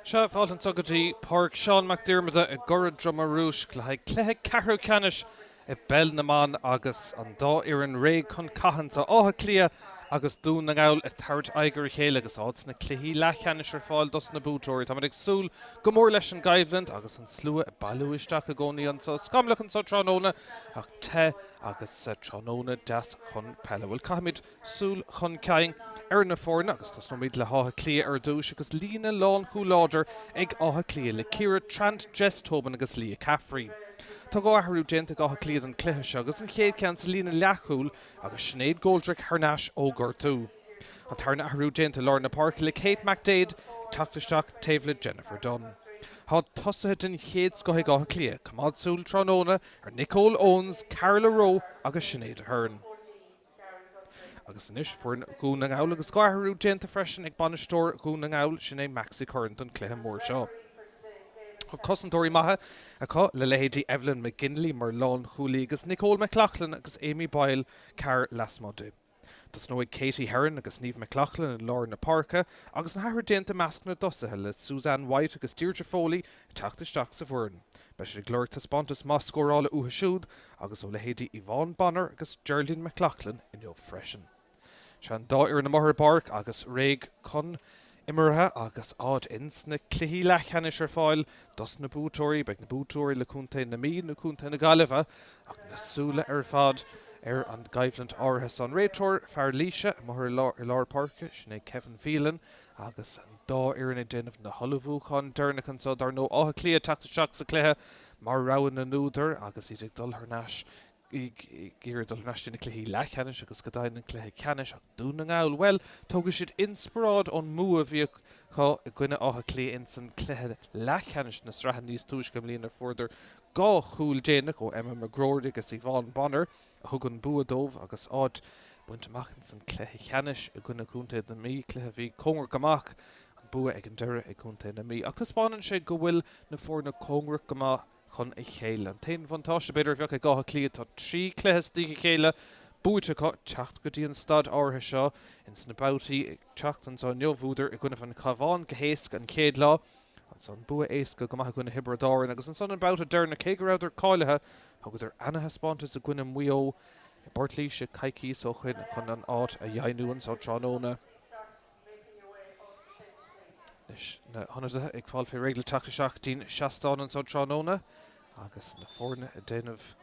Sea, fáilte anso go dtí Páirc Seán Mac Diarmada i gCora Droma Rúisc le haghaidh cluiche ceathrú ceannais i bpeil na mban agus an dá fhoireann réidh chun catha anso, Áth Cliath agus Dún na nGall ag tabhairt aghaidh ar a chéile agus áit sna cluichí leathcheannais ar fáil dos na buaiteoirí. Táimid ag súil go mór leis an gcoimhlint agus an slua ag bailiú isteach i gcónaí anso. Scamallach anso tráthnóna ach te agus tráthnóna deas chun peile. Bhuel, caithfimid súil chun cinn ar na foirne agus tosnóimid le hÁth Cliath ar dtús agus líne lánchúil láidir ag Áth Cliath le Ciara Trant, Jess Tobin agus Leah Caffrey. Tá 2 athrú déanta ag Áth Cliath don cluiche seo agus an chéad ceann sa líne leathchúil agus Sinéad Goldrick thar n-ais ó gortú. An tarna athrú déanta i lár na páirce le Kate McDaid ag teacht isteach taobh le Jennifer Dunne. Tá tosaithe den chéad scoth ag Áth Cliath, coimeád súil tráthnóna ar Nicole Owens, Carla Rowe agus Sinéad Aherne. Agus anois foireann Dhún na nGall agus 2 athrú déanta freisin ag bainisteoir Dhún na nGall, sin é Maxi Curran don cluiche mór seo. Tá cosantóirí maithe acu le leithéidí Evelyn McGinley mar lánchúlaí agus Nicole McLaughlin agus Amy Boyle car lasmuigh di. Tosnóidh Katie Herron agus Niamh McLaughlin i lár na páirce agus na hathruithe déanta i measc na dtosaithe le Suzanne White agus Deirdre Foley ag teacht isteach sa bhfoireann. Beidh siad ag lorg taispeántas maith scórála uathu siúd agus ó leithéidí Yvonne Bonner agus Geraldine McLaughlin inniu freisin. Sea, an dá fhoireann amuigh ar an bpáirc agus réidh chun imeartha agus áit ins na cluichí leathcheannais ar fáil dos na buaiteoirí. Beidh na buaiteoirí le Contae na Mí nó Contae na Gaillimhe ach na súile ar fad ar an gcoimhlint áirithe so. An réiteoir, fear Laoise, amuigh i lár páirce, sin é Kevin Phelan Agus an dá fhoireann ag déanamh na hullmhúcháin deireanach anso, dar ndóigh, Áth Cliath ag teacht isteach sa chluiche mar rogha na n-údar agus iad ag dul thar n-ais, ag iarraidh dul thar n-ais dtí na cluichí leathcheannais agus go deimhin an cluiche ceannais. Ach Dún na nGall, bhuel, tógfaidh siad inspioráid ón mbua a bhí acu i gcoinne Átha Cliath ins an cluiche leathcheannais na sraithe níos túisce i mbliana. Fuaireadar 2 chúl déanach ó Emma McGrory agus Yvonne Bonner. a thug an bua dóibh agus áit bainte amach ins an cluiche cheannais i gcoinne Contae na Mí, cluiche a bhí cóngarach go maith, an bua ag an deireadh ag Contae na Mí. Ach taispeánann sé go bhfuil na foirne cóngarach go maith chun a chéile. An t-aon bhuntáiste b'fhéidir a bheadh ag Áth Cliath, tá 3 cluiche as a chéile buaite acu teacht go dtí an staid áirithe seo ins na babhtaí ag teacht anso inniu. Bhuadar i gcoinnibh an Chabháin go héasca an chéad lá, Ansan bua éasca go maith i gcoinne Thiobraid Árann agus ansan an babhta deireanach cé go rabhadar cáilithe thugadar ana-thaispeántas i gcoinne Mhaigh Eo i bPort Laoise coicíos ó shoin chun an áit a dheimhniú anso tráthnóna. Anois na hionadaithe ag fáil fé réidh le teacht isteach dtí'n seastán anso tráthnóna agus na foirne ag déanamh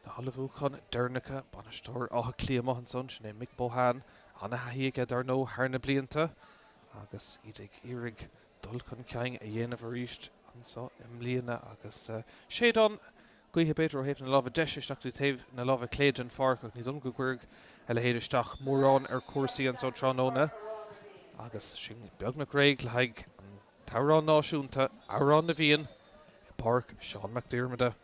Na hullmhúcháin deireanacha, bainisteoir Átha Cliath amuigh ansan, sin é Mick Bohan, ana-thaithí aige dar ndóigh thar na blianta agus iad ag iarraidh dul chun cinn a dhéanamh arís anso i mbliana agus séideán gaoithe b'fhéidir ó thaobh na láimhe deise isteach go dtí taobh na láimhe clé den pháirc ach ní dóigh liom go gcuirfidh a leithéid isteach mórán ar chúrsaí anso tráthnóna agus sinn beagnach réidh le haghaidh an t-amhrán náisiúnta, Amhrán na bhFiann, i bPáirc Seán Mac Diarmada.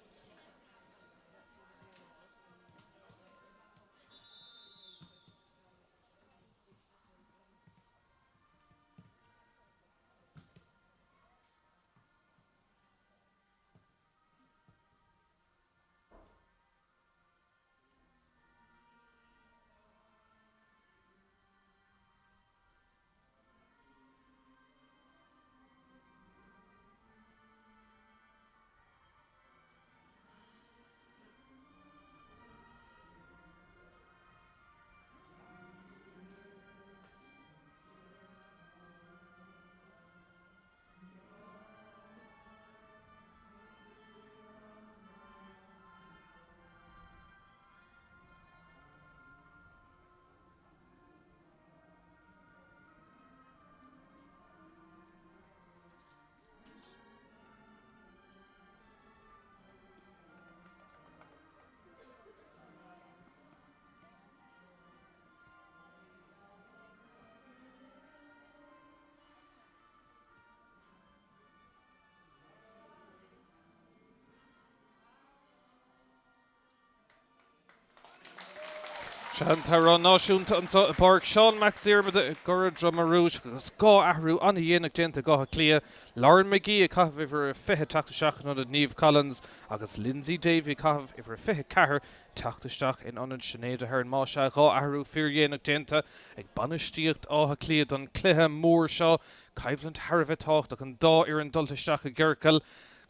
Sea, an t-amhrán náisiúnta anseo i bPáirc Seán Mac Diarmada i gCora Droma Rúisc agus 2 athrú an-dhéanach déanta ag Áth Cliath, Lauren McGee ag caitheamh uimhir a 20 teacht isteach in ionad Niamh Collins agus Lyndsey Davey ag caitheamh uimhir a 24 teacht isteach in ionad Sinéad Aherne. Más ea, 2 athrú fíordhéanach déanta ag bainistíocht Átha Cliath don chluiche mór seo. Coimhlint thar a bheith tábhachtach, an dá fhoireann dulta isteach i gciorcal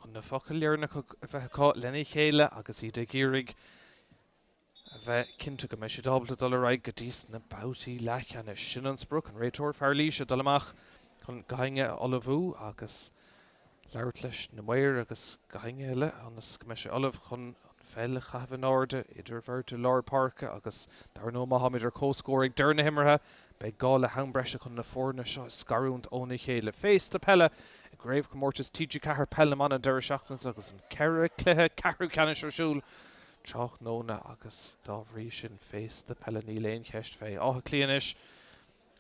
chun na focail dheireanacha a bheith acu lena chéile agus iad ag iarraidh a bheith cinnte go mbeidh siad ábalta dul ar aghaidh go dtí sna babhtaí leathcheannais. Sin an sprioc, an réiteoir fear Laoise dul amach chun gach éinne a ullmhú agus labhairt leis na maoir agus gach éinne eile ionas go mbeidh sé ullamh chun an pheil a chaitheamh in airde idir bheirt i lár páirce agus dar ndóigh má tháimid ar comhscór ag deireadh na himeartha beidh gá le ham breise chun na foirne seo a scarúint óna chéile. Féasta peile i gCraobhchomórtas TG4 Peil na mBan an deireadh seachtaine seo agus an 4 cluiche ceathrú ceannais ar siúl tráthnóna agus dá bhrí sin féasta peile níl aon cheist fé. Áth Cliath anois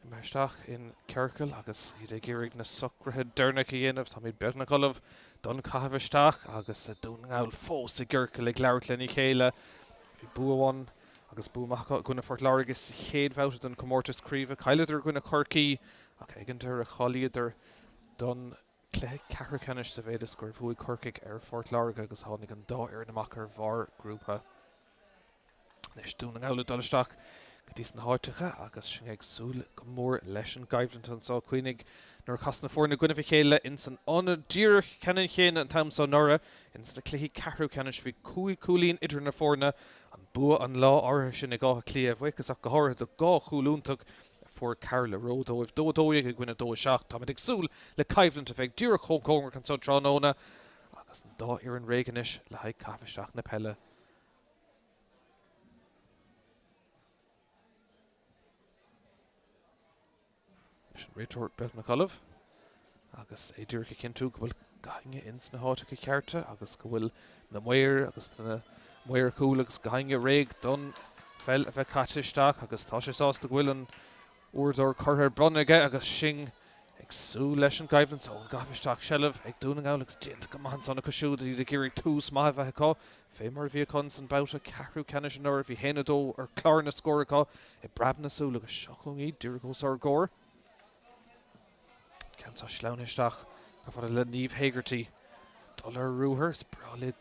imithe isteach in ciorcal agus iad ag iarraidh na socruithe deireanacha a dhéanamh. Táimid beagnach ullamh don chaitheamh isteach agus Dún na nGall fós i gciorcal ag labhairt lena chéile. Bhí bua amháin agus bua maith acu i gcoinne Phort Láirge sa chéad bhabhta den chomórtas craoibhe. Chailleadar i gcoinne Chorcaí ach ag an deireadh cháilíodar don Cluiche ceathrú ceannais sa mhéid is gur bhuaigh Corcaigh ar Phort Láirge agus tháinig an dá fhoireann amach ar bharr grúpa. Anois Dún na nGall ag dul isteach go dtí sna háiteacha agus sinn ag súil go mór leis an gcoimhlint anseo. Cuimhnigh nuair a chas na foirne i gcoinnibh a chéile ins an ionad díreach ceannann chéanna an t-am so anuraidh ins na cluichí ceathrú ceannais bhí cúig chúilín idir na foirne. An bua an lá áirithe sin ag Áth Cliath, buíochas ach go háirithe do dhá chúl iontach a fuair Carla Rowe dóibh. 2 12 i gcoinne 2 7. Táimid ag súil le coimhlint a bheidh díreach chomh cóngarach anso tráthnóna agus an dá fhoireann réidh anois le haghaidh caitheamh isteach na peile. Anois an réiteoir beagnach ullamh agus é díreach ag cinntiú go bhfuil gach éinne ins na háiteacha cearta agus go bhfuil na maoir agus na maoir cúil agus gach éinne réidh don pheil a bheith caite isteach agus tá sé sásta go bhfuil an uaireadóir curtha ar bun aige agus sinn ag súil leis an gcoimhlint ón gcaitheamh isteach. Seilbh ag Dún na nGall agus déanta go maith ansan acu siúd iad ag iarraidh tús maith a bheith acu fé mar a bhí acu ins an babhta ceathrú ceannais anuraidh. Bhí 1-2 ar chlár na scór acu i bpreab na súl agus seo chugainn iad díreach os ár gcomhair. Ceann seo sleamhnaithe isteach chomh fada le Niamh Hegarty. Dul ar ruathar, is breá léi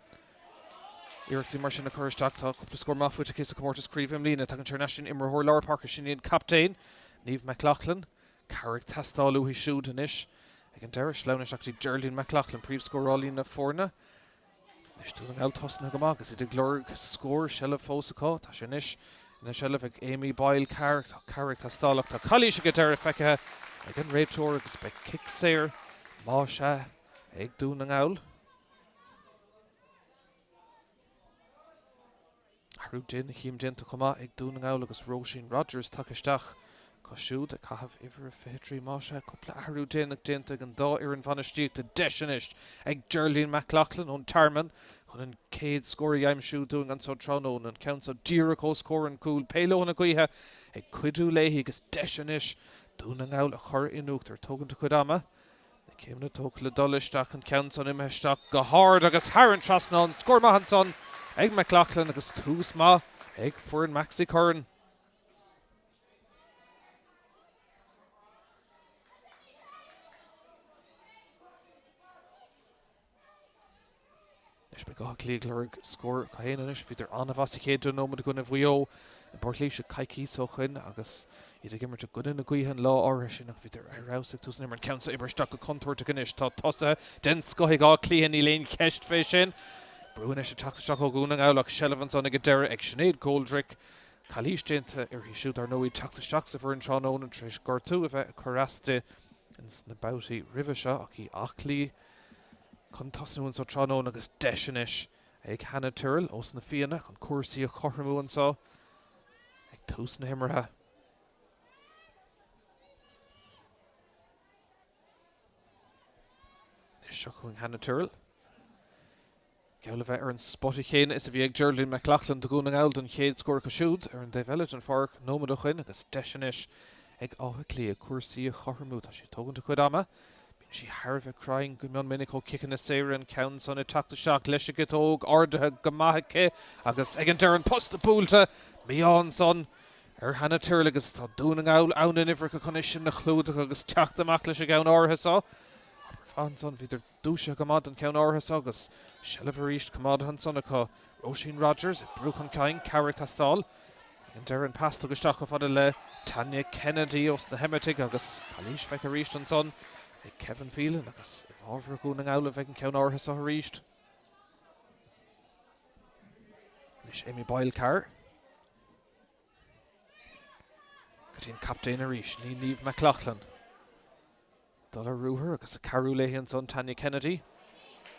iarrachtaí mar sin a chur isteach. Tá cúpla scór maith faighte aici sa chomórtas craoibhe i mbliana. Tagann sé thar n-ais don imreoir lár páirce, sin í an captaen, Niamh McLaughlin. Cabhair ag teastáil uaithi siúd anois ag an deireadh. Sleamhnaithe isteach go dtí Geraldine McLaughlin, príomhscórálaí na foirne. Anois Dún na nGall tosnaithe go maith agus iad ag lorg scór, seilbh fós acu. Tá sé anois ina seilbh ag Amy Boyle. Cabhair, tá cabhair ag teastáil ach tá calaois ag an deireadh feicthe ag an réiteoir agus beidh cic saor, más ea, ag Dún na nGall. Athrú déanach déanta chomh maith ag Dún na nGall agus Róisín Rogers tagtha isteach acu siúd ag caitheamh uimhir a 23. Más ea, cúpla athrú déanach déanta ag an dá fhoireann bhainistíochta. Deis anois ag Geraldine McLaughlin ón Tearmann chun an chéad scór a aimsiú dúinn anso tráthnóna. An ceann seo díreach os comhair an chúil. Pé leoithne gaoithe ag cuidiú léi agus deis anois Dún na nGall a chur in uachtar. Tógaint a cuid ama. Na céimeanna tógtha le dul isteach, an ceann san imithe isteach go hard agus thar an trasnán. Scór maith ansan ag McLaughlin agus tús maith ag foireann Maxi Curran. Anois beidh Áth Cliath ag lorg scór acu féin anois. Bhíodar an-mhaith sa chéad 10 nóiméad i gcoinne Mhaigh Eo i bPort Laoise coicíos ó shoin agus iad ag imirt i gcoinne na gaoithe an lá áirithe sin ach bhíodar ar fheabhas ag tús na himeartha. An ceann seo imithe isteach go contúirteach anois. Tá tosaithe den scoth ag Áth Cliath, níl aon cheist fé sin. Brú anois ag teacht isteach ó Dhún na nGall ach seilbh ansan ag an deireadh ag Sinéad Goldrick. Calaois déanta uirthi siúd dar ndóigh teacht isteach sa bhfoireann tráthnóna tar éis gortú a bheith ag cur as di ins na babhtaí roimhe seo ach í aclaí chun tosnú anso tráthnóna agus deis anois ag Hannah Tyrrell ós na Fianna chun cúrsaí a chothromú anso ag tús na himeartha. Anois seo chugainn Hannah Tyrrell. Geall le bheith ar an spota chéanna is a bhí ag Geraldine McLaughlin do Dhún na nGall don chéad scór acu siúd ar an dtaobh eile den pháirc nóiméad ó shoin agus deis anois ag Áth Cliath cúrsaí a chothromú. Tá sí ag tógaint a cuid ama. Bíonn sí thar a bheith cruinn go mion minic ó chiceanna saora an ceann san ag teacht isteach leis an gciotóg ardaithe go maith aici agus ag an deireadh an posta buailte. Mí-ádh ansan. Ar Hannah Tyrrell agus tá Dún na nGall ann in uimhreacha chun é sin a chlúdach agus teacht amach leis an gceann áirithe seo. Obair mhaith ansan, bhíodar dúisithe go maith don cheann áirithe seo agus seilbh arís coimeádtha ansan acu. Róisín Rogers ag brú chun cinn, cabhair ag teastáil. Ag an deireadh an pas tugtha isteach chomh fada le Tanya Kennedy ós na hEimirtigh agus calaois feicthe arís ansan ag Kevin Phelan agus i bhfabhar Dhún na nGall a bheidh an ceann áirithe seo arís. Anois Amy Boyle Carr. Go dtí an captaen arís, ní Niamh McLaughlin. Dul ar ruathar agus ag cabhrú léi ansan Tanya Kennedy.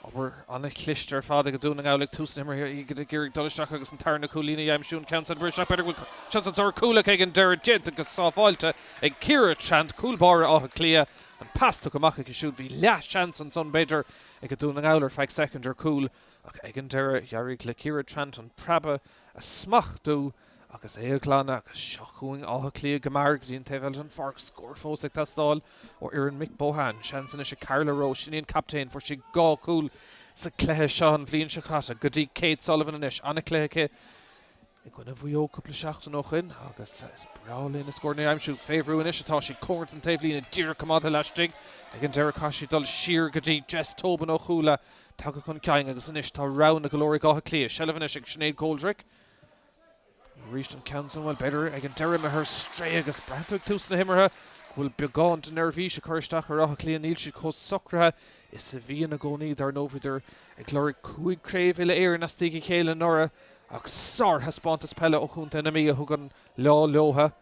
Obair an-chliste ar fad ag Dún na nGall ag tús na himeartha, iad ag iarraidh dul isteach agus an tarna cúilín a aimsiú. An ceann san isteach, b'fhéidir go bhfuil seans anso ar chúl ach ag an deireadh déanta go sábháilte ag Ciara Trant, cúl báire Átha Cliath. An pas tugtha amach aici siúd, bhí leath-sheans ansan b'fhéidir ag Dún na nGall ar feadh soicind ar chúl ach ag an deireadh d'éirigh le Ciara Trant an preabadh a smachtú agus é a ghlanadh agus seo chugainn Áth Cliath go mear go dtí an taobh eile den pháirc. Scór fós ag teastáil ó fhoireann Mick Bohan. Seans anois ag Carla Rowe, sin í an captaen, fuair sí 2 chúl sa chluiche seo an bhliain seo caite, go dtí Kate Sullivan anois. An-chluiche aici i gcoinne Mhaigh Eo cúpla seachtain ó shoin agus is breá léi na scóranna a aimsiú. Fé bhrú anois atá sí, cóngarach don taobhlíne, díreach coimeádtha laistigh. Ag an deireadh caithfidh sí dul siar go dtí Jess Tobin ó Chuala. Tagtha chun cinn agus anois tá roghanna go leor ag Áth Cliath. Seilbh anois ag Sinéad Goldrick. Arís an ceann san, bhuel, b'fhéidir ag an deireadh imithe ar strae agus braitheann tú ag tús na himeartha go bhfuil beagán de neirbhís ag cur isteach ar Áth Cliath. Níl siad chomh socraithe is a bhí ina gcónaí. Dar ndóigh bhíodar ag lorg 5 craobh uile-Éireann as diaidh a chéile anuraidh ach sárthaispeántas peile ó chontae na Mí a thug an lá leotha.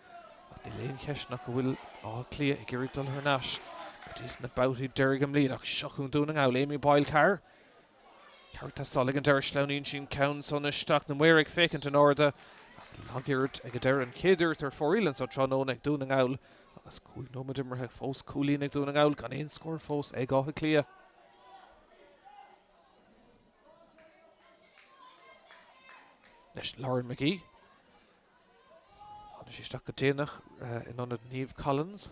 Ach níl aon cheist ach go bhfuil Áth Cliath ag iarraidh dul thar n-ais go dtí sna babhtaí deiridh i mbliana. Ach seo chugainn Dún na nGall, Amy Boyle Carr. Cabhair ag teastáil ag an deireadh, sleamhnaíonn sí an ceann san isteach. Na maoir ag féachaint in airde ach lagiarracht ag an deireadh. An chéad iarracht ar fóraoil anso tráthnóna ag Dún na nGall agus 5 nóiméad imeartha fós cúilín ag Dún na nGall gan aon scór fós ag Áth Cliath. Anois Lauren McGee. Tháinig sí isteach go déanach in ionad Niamh Collins.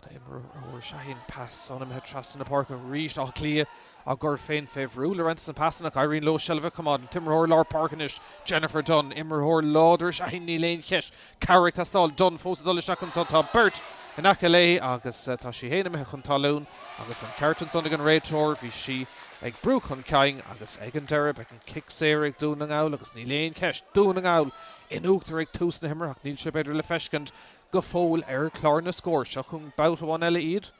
An-imreoir is ea í. An pas san imithe trasna na páirce arís. Áth Cliath á gcur féin fé bhrú le roinnt de na pasanna ach éiríonn leo seilbh a choimeád. An t-imreoir lár páirce anois, Jennifer Dunne. Imreoir láidir is ea í, níl aon cheist. Cabhair ag teastáil. Dunne fós ag dul isteach anso. Tá beirt in aice léi agus tá sí féin imithe chun talún agus an ceart ansan ag an réiteoir. Bhí sí ag brú chun cinn agus ag an deireadh beidh an cic saor ag Dún na nGall agus níl aon cheist, Dún na nGall in uachtar ag tús na himeartha ach níl sé b'fhéidir le feiscint go fóill ar chlár na scór. Seo chugainn babhta amháin eile iad.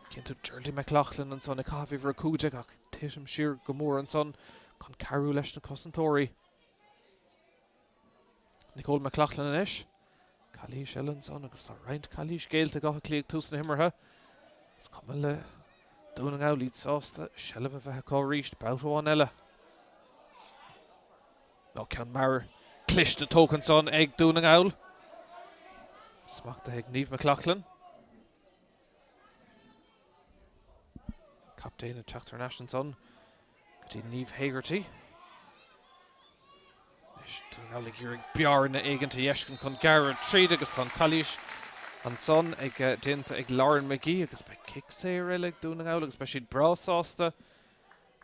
Cinnte Geraldine McLaughlin ansan ag caitheamh uimhir 15 ach ag titim siar go mór ansan chun cabhrú leis na cosantóirí. Nicole McLaughlin anois. Calaois eile ansan agus tá roinnt calaois géillte ag Áth Cliath ag tús na himeartha. Is cuma le Dún na nGall iad sásta seilbh a bheith acu arís babhta amháin eile. Nó ceann mear cliste tógtha ansan ag Dún na nGall. Smachtaithe ag Niamh McLaughlin. Captaen ag teacht thar n-ais ansan go dtí Niamh Hegarty. Anois Dún na nGall ag iarraidh bearna éigint a fheiscint chun gearradh tríd agus tá an calaois ansan ag déanta ag Lauren McGee agus beidh cic saor eile ag Dún na nGall agus beidh siad breá sásta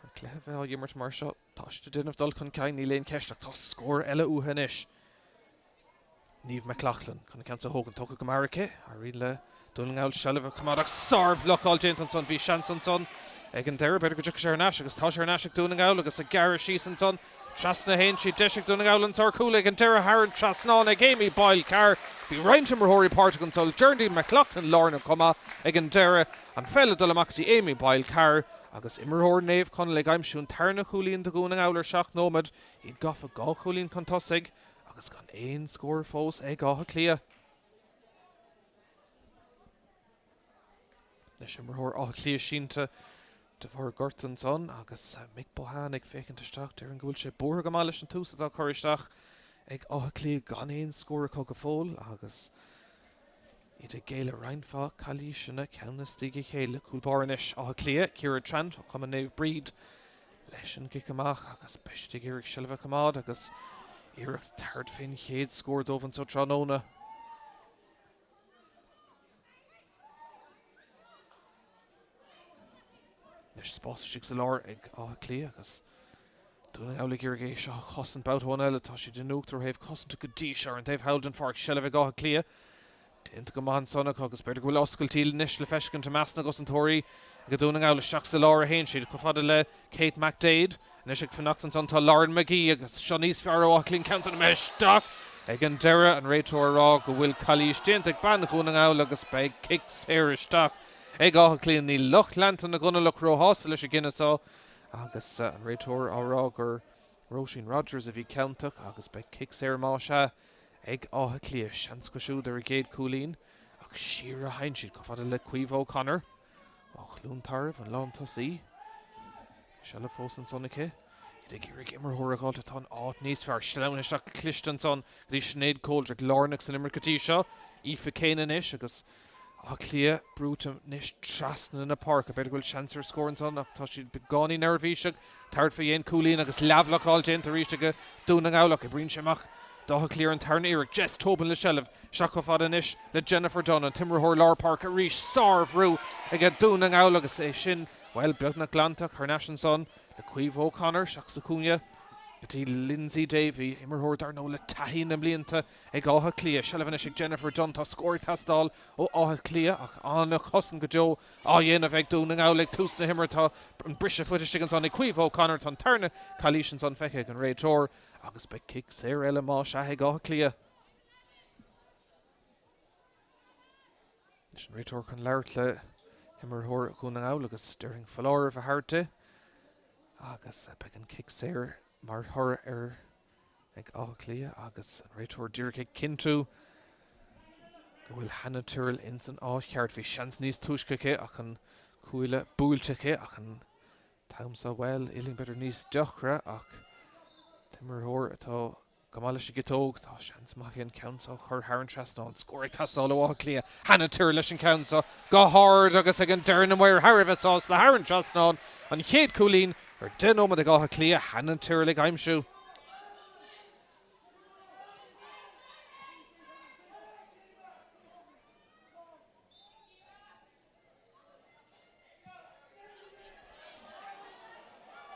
an cluiche a bheith á imirt mar seo. Tá siad ag déanamh dul chun cinn, níl aon cheist ach tá scór eile uathu anois. Niamh McLaughlin chun an ceann seo a thógaint. Tógtha go mear aici. Éiríonn le Dún na Ngall seilbh a choimeád ach sárbhlocáil déanta ansan. Bhí seans ansan ag an deireadh. B'fhéidir go dtiocfaidh sé ar ais agus tá sé ar ais ag Dún na nGall agus ag gearradh síos ansan. Trasna a théann sí. Deis ag Dún na nGall anso ar chúl ag an deireadh thar an trasnán ag Amy Boyle Carr. Bhí roinnt imreoirí páirteach anso. Geraldine McLaughlin lárnach chomh maith ag an deireadh. An pheil ag dul amach go dtí Amy Boyle Carr agus imreoir Naomh Conaill ag aimsiú an tarna chúilín do Dhún na nGall ar sheacht nóiméad. Iad gafa dhá chúilín chun tosaigh. Agus gan aon scór fós ag Áth Cliath. Anois imreoir Átha Cliath sínte de bharr gortú ansan agus Mick Bohan ag féachaint isteach. Déarfainn go bhfuil sé buartha go maith leis an tús atá curtha isteach ag Áth Cliath gan aon scór acu go fóill agus iad ag géilleadh roinnt mhaith calaoiseanna ceann i ndiaidh a chéile. Cúl báire anois Áth Cliath, Ciara Trant ó Chumann Naomh Bríd leis an gcic amach agus beidh siad ag iarraidh seilbh a choimeád agus iarracht tabhairt fén chéad scór dóibh anso tráthnóna. Anois spás istigh sa lár ag Áth Cliath agus. Dún na nGall ag iarraidh é seo a chosaint babhta amháin eile. Tá siad in uachtar ó thaobh cosanta go dtí seo ar an taobh thall den pháirc. Seilbh ag Áth Cliath. Déanta go maith ansan acu agus b'fhéidir go bhfuil oscailtí anois le feiscint i measc na gcosantóirí ag Dún na nGall. Isteach sa lár a théann siad, chomh fada le Kate McDaid. Anois ag fanacht ansan tá Lauren McGee agus seo níos fearr ó Áth Cliath an ceann san imithe isteach ag an deireadh. An réiteoir ag rá go bhfuil calaois déanta ag bean Dhún na nGall agus beidh cic saor isteach ag Áth Cliath. Níl lucht leanta na gConallach róshásta leis an gcinneadh seo agus an réiteoir á rá gur Róisín Rogers a bhí ciontach agus beidh cic saor más ea ag Áth Cliath. Seans acu siúd ar a gcéad chúilín ach siar a théann siad chomh fada le Caoimhe O'Connor ó Chluain Tarbh, an lántosaí. Seilbh fós ansan aici. Iad ag iarraidh imreoir a dh'fháilt atá in áit níos fearr. Sleamhain isteach go cliste ansan go dtí Sinéad Coldrick, lárnach san imirt go dtí seo. Aoife Kane anois agus Áth Cliath brúite anois trasna na páirce. B'fhéidir go bhfuil seans ar scór ansan ach tá siad beagáinín neirbhíseach. Tabhairt fé dhéin cúilín agus leathbhlocáil déanta arís ag Dún na nGall ach oibríonn sé amach d'Áth Cliath ar an tarna iarraidh. Jess Tobin le seilbh. Isteach chomh fada anois le Jennifer Dunne, an t-imreoir lár páirce arís. Sárbhrú ag Dún na nGall agus é sin, bhuel, beagnach glanta thar n-ais ansan le Caoimhe O'Connor isteach sa chúinne go dtí Lyndsey Davey, imreoir dar ndóigh le taithí na mblianta ag Áth Cliath. Seilbh anois ag Jennifer Dunne. Tá scór ag teastáil ó Áth Cliath ach an-chosaint go deo á dhéanamh ag Dún na nGall ag tús na himeartha. Tá an briseadh faighte istigh ansan ag Caoimhe O'Connor. Tá an tarna calaois ansan feicthe ag an réiteoir agus beidh cic saor eile más ea ag Áth Cliath. Anois an réiteoir chun labhairt le himreoir Dhún na nGall agus déarfainn foláireamh a thabhairt di agus beidh an cic saor mar thoradh air ag Áth Cliath agus an réiteoir díreach ag cinntiú go bhfuil Hannah Tyrrell ins an áit cheart. Bhí seans níos túisce aici ach an cuaille buailte aici ach an t-am seo, bhuel, uillinn b'fhéidir níos deacra ach t-imreoir atá go maith leis an gciotóg, tá seans maith aici an ceann seo a chur thar an trasnán. Scór ag teastáil ó Áth Cliath. Hannah Tyrrell leis an gceann seo go hard agus ag an deireadh na maoir thar a bheith sásta thar an trasnán. An chéad chúilín ar 10 nóiméad ag Áth Cliath, Hannah Tyrrell ag aimsiú.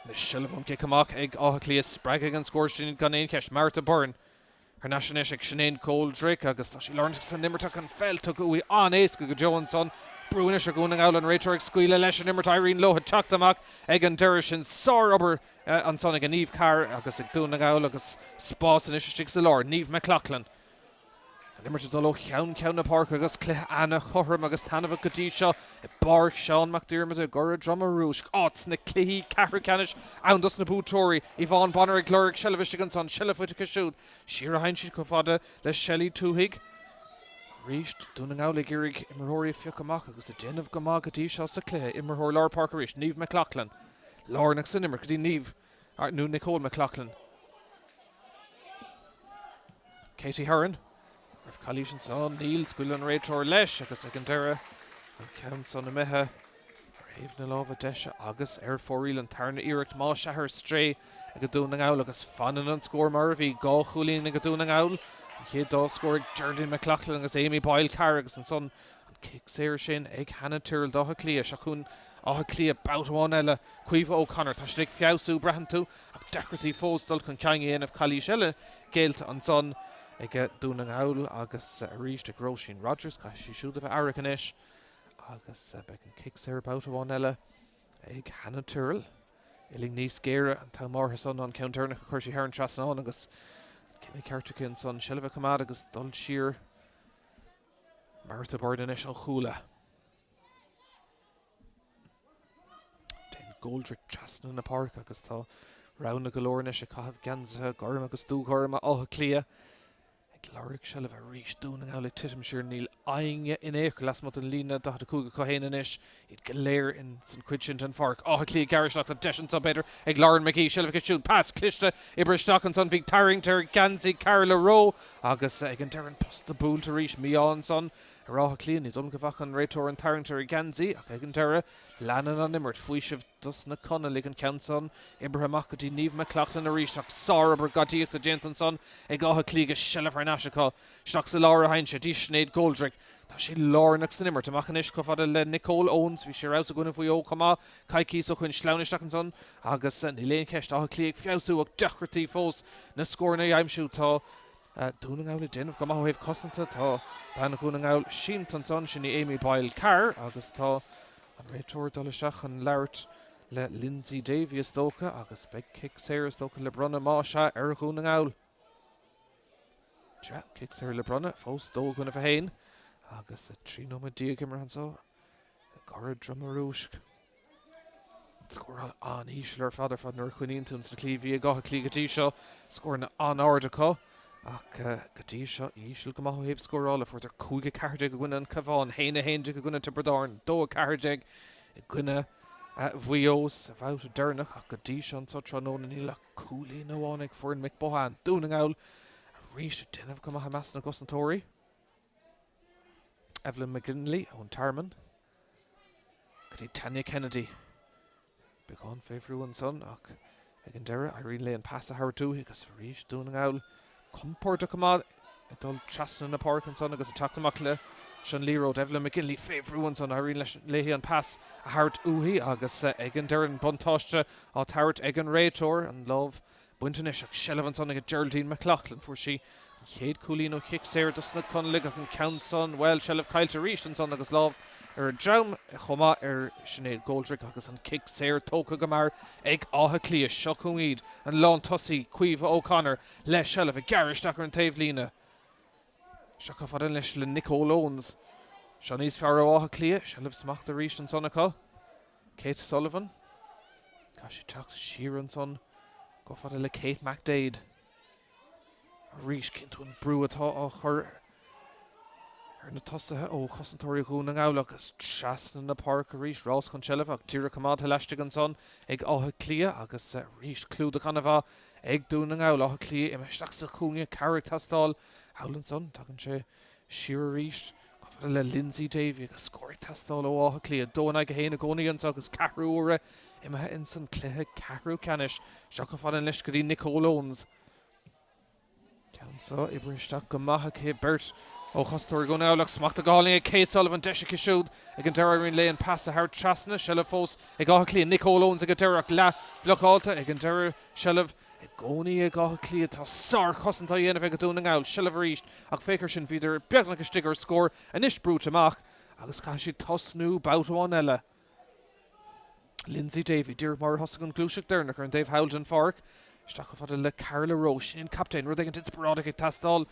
Anois seilbh ón gcic amach ag Áth Cliath, spreagfaidh an scór sin gan aon cheist. Martha Byrne thar n-ais anois ag Sinéad Coldrick agus tá sí lárnach san imirt ach an pheil tugtha uaithi an-éasca go deo ansan. Brú anois ar Dhún na nGall, an réiteoir ag scaoileadh leis an imirt, éiríonn leo teacht amach ag an deireadh sin. Sárobair ansan ag Niamh Carr agus ag Dún na nGall agus spás anois istigh sa lár. Niamh McLaughlin. An imirt ag dul ó cheann ceann na páirce agus cluiche ana-chothrom agus taitneamhach go dtí seo i bPáirc Seán Mac Diarmada i gCora Droma Rúisc, áit sna cluichí ceathrú ceannais ann dos na buaiteoirí. Yvonne Bonner ag lorg seilbh istigh ansan, seilbh faighte aici siúd. Siar a théann siad chomh fada le Shelley Tuohy. Arís, Dún na nGall ag iarraidh imreoirí a phiocadh amach agus ag déanamh go maith go dtí seo sa chluiche. Imreoir lár páirce arís, Niamh McLaughlin. Lárnach san imirt go dtí Niamh, nó Nicole McLaughlin. Katie Heron. Raibh calaois ansan? Níl. Scaoileann an réiteoir leis agus ag an deireadh an ceann san imithe ar thaobh na láimhe deise agus ar fóraoil an tarna iarracht más ea ar strae ag Dún na nGall agus fanann an scór mar a bhí, 2 chúilín ag Dún na nGall, an chéad dá scór ag Geraldine McLaughlin agus Amy Boyle Carr agus ansan An cic saor sin ag Hannah Tyrrell d'Áth Cliath. Seo chugainn Áth Cliath babhta amháin eile. Caoimhe O'Connor. Tá siad ag feabhsú, braitheann tú, ach deacrachtaí fós dul chun cinn a dhéanamh. Calaois eile géillte ansan ag Dún na nGall agus arís ag Róisín Rogers. Caithfidh sí siúd a bheith aireach anois agus beidh an cic saor babhta amháin eile ag Hannah Tyrrell. Uillinn níos géire an t-am áirithe san ná an ceann deireanach a chuir sí thar an trasnán agus an cinneadh ceart aici ansan seilbh a choimeád agus dul siar. Martha Byrne anois ó Chuala. Téann Goldrick trasna na páirce agus tá roghanna go leor anois ag caitheamh geansaithe gorm agus dúghorma Átha Cliath ag lorg seilbh arís. Dún na nGall ag titim siar. Níl éinne in aon chor lasmuigh den líne 45 acu féin anois. Iad go léir in san chuid sin den pháirc. Áth Cliath gearradh isteach. Tá deis anso b'fhéidir ag Lauren McGee. Seilbh aici siúd. Pas cliste oibrithe isteach ansan. Bhí tarraingt ar gheansaí Carla Rowe agus ag an deireadh an posta buailte arís. Mí-ádh ansan ar Áth Cliath. Ní dóigh liom go bhfaca an réiteoir an tarraingt ar a gheansaí ach ag an deireadh leanann an imirt. Faoiseamh dos na Conallaigh an ceann san oibrithe amach go dtí Niamh McLaughlin arís ach sárobair gadaíochta déanta ansan ag Áth Cliath agus seilbh thar n-ais acu. Isteach sa lár a théann sé dtí Sinéad Goldrick. Tá sí lárnach san imirt. Amach anois chomh fada le Nicole Owens. Bhí sí ar fheabhas i gcoinne Mhaigh Eo chomh maith coicíos ó shoin. Sleamhnaithe isteach ansan agus níl aon cheist, Áth Cliath ag feabhsú ach deacrachtaí fós na scóranna a aimsiú. Tá Dún na nGall ag déanamh go maith ó thaobh cosanta. Tá bean Dhún na nGall sínte ansan, sin í Amy Boyle Carr agus tá an réiteoir ag dul isteach chun labhairt le Lyndsey Davey is dócha agus beidh cic saor is dócha le bronnadh más ea ar Dhún na nGall. Sea, cic saor le bronnadh, fós 2 i gcoinnibh 1 agus 13 nóiméad imeartha anso i gCora Droma Rúisc. Scóráil an-íseal ar fad ar fad nuair a chuimhníonn tú ins na cluichí a bhí ag Áth Cliath go dtí seo. Scóranna an-ard acu ach go dtí seo íseal go maith ó thaobh scórála. Fuaireadar 5 14 i gcoinne an Cabhán, 1 11 i gcoinne Tiobraid Árann, 2 14 i gcoinne Mhaigh Eo sa bhabhta deireanach ach go dtí seo anso tráthnóna níl ach cúilín amháin ag foireann Mick Bohan. Dún na nGall arís ag déanamh go maith i measc na gcosantóirí. Evelyn McGinley ón Tearmann go dtí Tanya Kennedy. Beagán fé bhrú ansan ach ag an deireadh éiríonn léi an pas a thabhairt uaithi agus arís Dún na nGall compordach go maith ag dul trasna na páirce ansan agus ag teacht amach leis an liathróid. Evelyn McGinley fé bhrú ansan, éiríonn léi an pas a thabhairt uaithi agus ag an deireadh an buntáiste á tabhairt ag an réiteoir, an lámh Bainte anois ach seilbh ansan ag Geraldine McLaughlin. Fuair sí an chéad chúilín ó chic saor dos na Conallaigh ach an ceann san, bhuel, seilbh caillte arís ansan agus lámh ar a droim chomh maith ar Sinéad Goldrick agus an cic saor tógtha go mear ag Áth Cliath. Seo chugainn iad, an lántosaí Caoimhe O'Connor le seilbh ag gearradh isteach ar an taobhlíne. Seo chomh fada anois le Nicole Owens. Seo níos fearr ó Áth Cliath, seilbh smachta arís ansan acu. Kate Sullivan. Caithfidh sí teacht siar ansan chomh fada le Kate McDaid. Arís, cíonn tú an brú atá á chur ar na tosaithe ó chosantóirí Dhún na nGall agus trasna na páirce arís, rás chun seilbhe ach díreach coimeádta laistigh ansan ag Áth Cliath agus arís clúdach an-mhaith ag Dún na nGall. Áth Cliath imithe isteach sa chúinne, cabhair ag teastáil thall ansan. Tagann sé Siar arís chomh fada le Lyndsey Davey agus scór ag teastáil ó Áth Cliath. 2 in aghaidh 1 i gcónaí anseo agus ceathrú uaire imithe ins an cluiche ceathrú ceannais. Seo chomh fada anois go dtí Nicole Owens. Ceann seo oibrithe isteach go maith aici. Beirt ó chosantóirí Dhún na nGall ach smachtaithe go hálainn ag Kate Sullivan. Deis aici siúd ag an deireadh éiríonn léi an pas a thabhairt trasna. Seilbh fós ag Áth Cliath. Nicole Owens ag an deireadh ach leath-bhlocáilte ag an deireadh. Seilbh i gcónaí ag Áth Cliath. Tá sárchosaint á dhéanamh ag Dún na nGall. Seilbh arís ach féach air sin, bhíodar beagnach istigh ar scór, anois brúite amach agus caithfidh siad tosnú babhta amháin eile. Lyndsey Davey, díreach mar a thosaigh an ghluaiseacht deireanach ar an dtaobh thall den pháirc, isteach chomh fada le Carla Roche, sin an captaen, rud éigin inspioráideach ag teastáil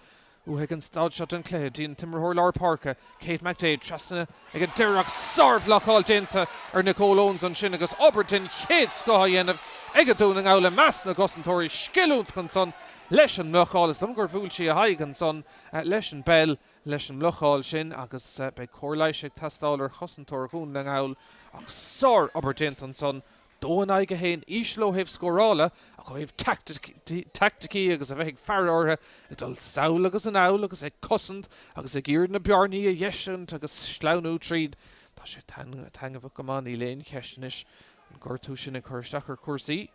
uaithi ag an staid seo den chluiche. Dtí an t-imreoir lár páirce, Kate McDaid, trasna ag an deireadh ach sárbhlocáil déanta ar Nicole Owens ansin agus obair den chéad scoth á dhéanamh ag Dún na nGall i measc na gcosantóirí. Scil iontach ansan leis an mblocáil. Is dóigh liom gur bhuail sí a haghaidh ansan leis an bpeil leis an mblocáil sin agus beidh cóir leighis ag teastáil ar chosantóir Dhún na nGall ach sár-obair déanta ansan 2 in aghaidh 1, íseal ó thaobh scórála ach ó thaobh teaicticí agus a bheith ag faire orthu, ag dul sall agus anall agus ag cosaint agus ag iarraidh na bearnaí a dheisint agus sleamhnú tríd. Tá sé taitneamhach go maith, níl aon cheist anois an gortú sin ag cur isteach ar chúrsaí.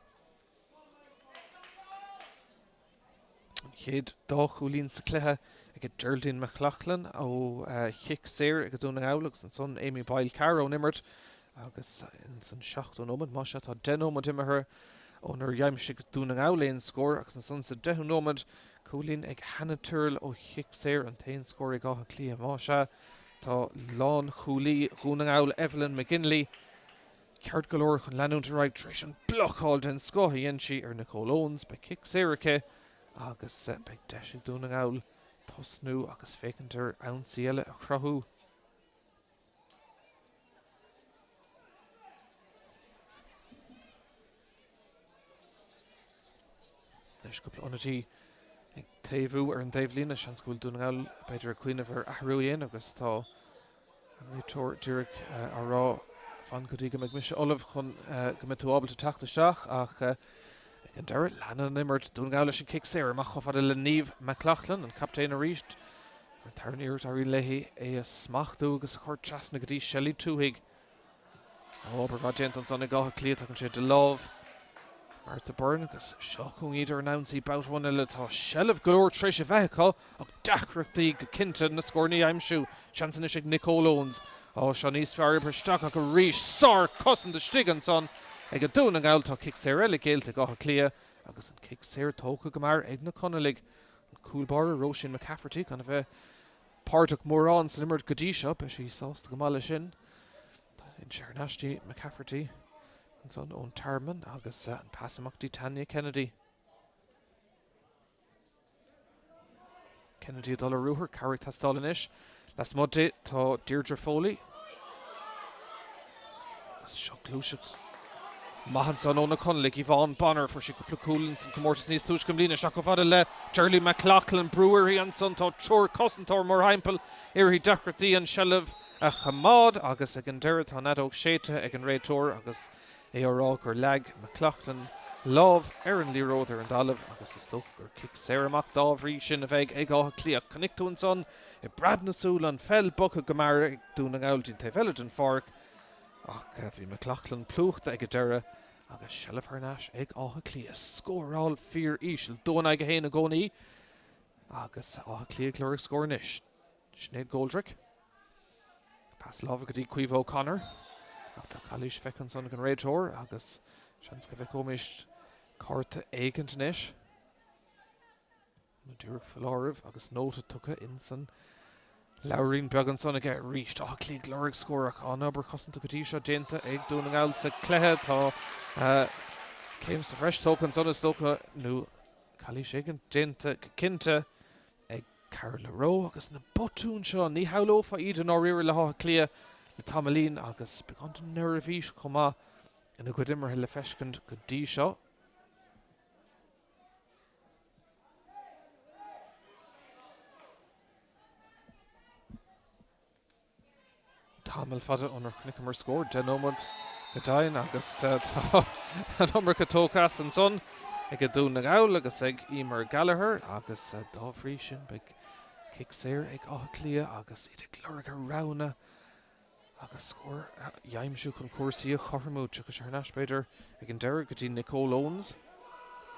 An chéad dá chúilín sa chluiche ag Geraldine McLaughlin ó chic saor ag Dún na nGall agus ansan Amy Boyle Carr ón imirt agus ins an seachtú nóiméad, más ea tá 10 nóiméad imithe ónar aimsigh Dún na nGall aon scór agus ansan sa deichiú nóiméad cúilín ag Hannah Tyrrell ó chic saor an t-aon scór ag Áth Cliath. Más ea tá lánchúlaí Dhún na nGall Evelyn McGinley Ceart go leor chun leanúint ar aghaidh tar éis an blocáil den scoth a dhein sí ar Nicole Owens. Beidh cic saor aici agus beidh deis ag Dún na nGall tosnú agus féachaint ar ionsaí eile a chruthú. Anois cúpla ionadaí ag taobhú ar an dtaobhlíne. Seans go bhfuil Dún na nGall b'fhéidir ag cuimhneamh ar athrú a dhéanamh agus tá an réiteoir díreach á rá fan go dtí go mbeidh mise ullamh chun go mbeidh tú ábalta teacht isteach ach ag an deireadh leanann an imirt. Dún na nGall leis an cic saor amach chomh fada le Niamh McLaughlin, an captaen arís. Ar an tarna iarracht éiríonn léi é a smachtú agus a chur trasna go dtí Shelley Twohig. Obair mhaith déanta ansan ag Áth Cliath, tagann sé de lámh. Martha Byrne agus seo chugainn iad ar an ionsaí babhta amháin eile. Tá seilbh go leor tar éis a bheith acu ach deacrachtaí go cinnte na scóranna a aimsiú. Seans anois ag Nicole Owens. Á, seo níos fearr oibrithe isteach ach arís sár-chosaint istigh ansan ag Dún na nGall. Tá cic saor eile géillte ag Áth Cliath agus an cic saor tógtha go mear ag na Conallaigh. An cúl báire Róisín McCafferty gan a bheith páirteach mórán san imirt go dtí seo, beidh sí sásta go maith leis sin. Thar n-ais dtí McCafferty ansan ón Tearmann agus an pas amach dtí Tanya Kennedy. Kennedy ag dul ar ruathar, cabhair ag teastáil anois. Lasmuigh di tá Deirdre Foley. Agus seo gluaiseacht maith ansan ó na Conallaigh, Yvonne Bonner. Fuair sí cúpla cúl ins an comórtas níos túisce i mbliana. Isteach chomh fada le Geraldine McLaughlin. Brú uirthi ansan. Tá triúr cosantóir mórthimpeall uirthi. Deacrachtaí an seilbh a choimeád agus ag an deireadh tá an fheadóg séidte ag an réiteoir agus é á rá gur leag McLaughlin lámh ar an liathróid ar an dtalamh agus is dócha gur cic saor amach dá bhrí sin a bheidh ag Áth Cliath. Chonaic tú ansan i bpreab na súl an pheil bogtha go mear ag Dún na nGall dtí'n taobh eile den pháirc ach bhí McLaughlin plúchta ag an deireadh agus seilbh thar n-ais ag Áth Cliath. Scóráil fíor-íseal, 2 in aghaidh 1 i gcónaí agus Áth Cliath ag lorg scór anois. Sinéad Goldrick. Pas láimhe go dtí Caoimhe O'Connor. Ach tá calaois feicthe ansan ag an réiteoir agus seans go bhfeicfimid cárta éigint anois. Nó díreach foláireamh agus nóta tugtha insan leabhairín beag ansan aige arís. Áth Cliath ag lorg scór ach an-obair chosanta go dtí seo déanta ag Dún na nGall sa chluiche. Tá céim sa bhreis tógtha ansan is dócha nó calaois éigin déanta go cinnte ag Carla Rowe agus na botúin seo, ní shamhlófá iad i ndáiríre le hÁth Cliath le tamaillín agus beagán de neirbhís chomh maith ina gcuid imeartha le feiscint go dtí seo. Tamall fada ónar chonaiceamar scór, 10 nóiméad go deimhin, agus tá an iomarca tógtha as ansan ag Dún na nGall agus ag Eimear Gallagher agus dá bhrí sin beidh cic saor ag Áth Cliath agus iad ag lorg a roghanna agus scór a aimsiú chun cúrsaí a chothromú. Tiocfaidh sé thar n-ais, b'fhéidir, ag an deireadh go dtí Nicole Owens.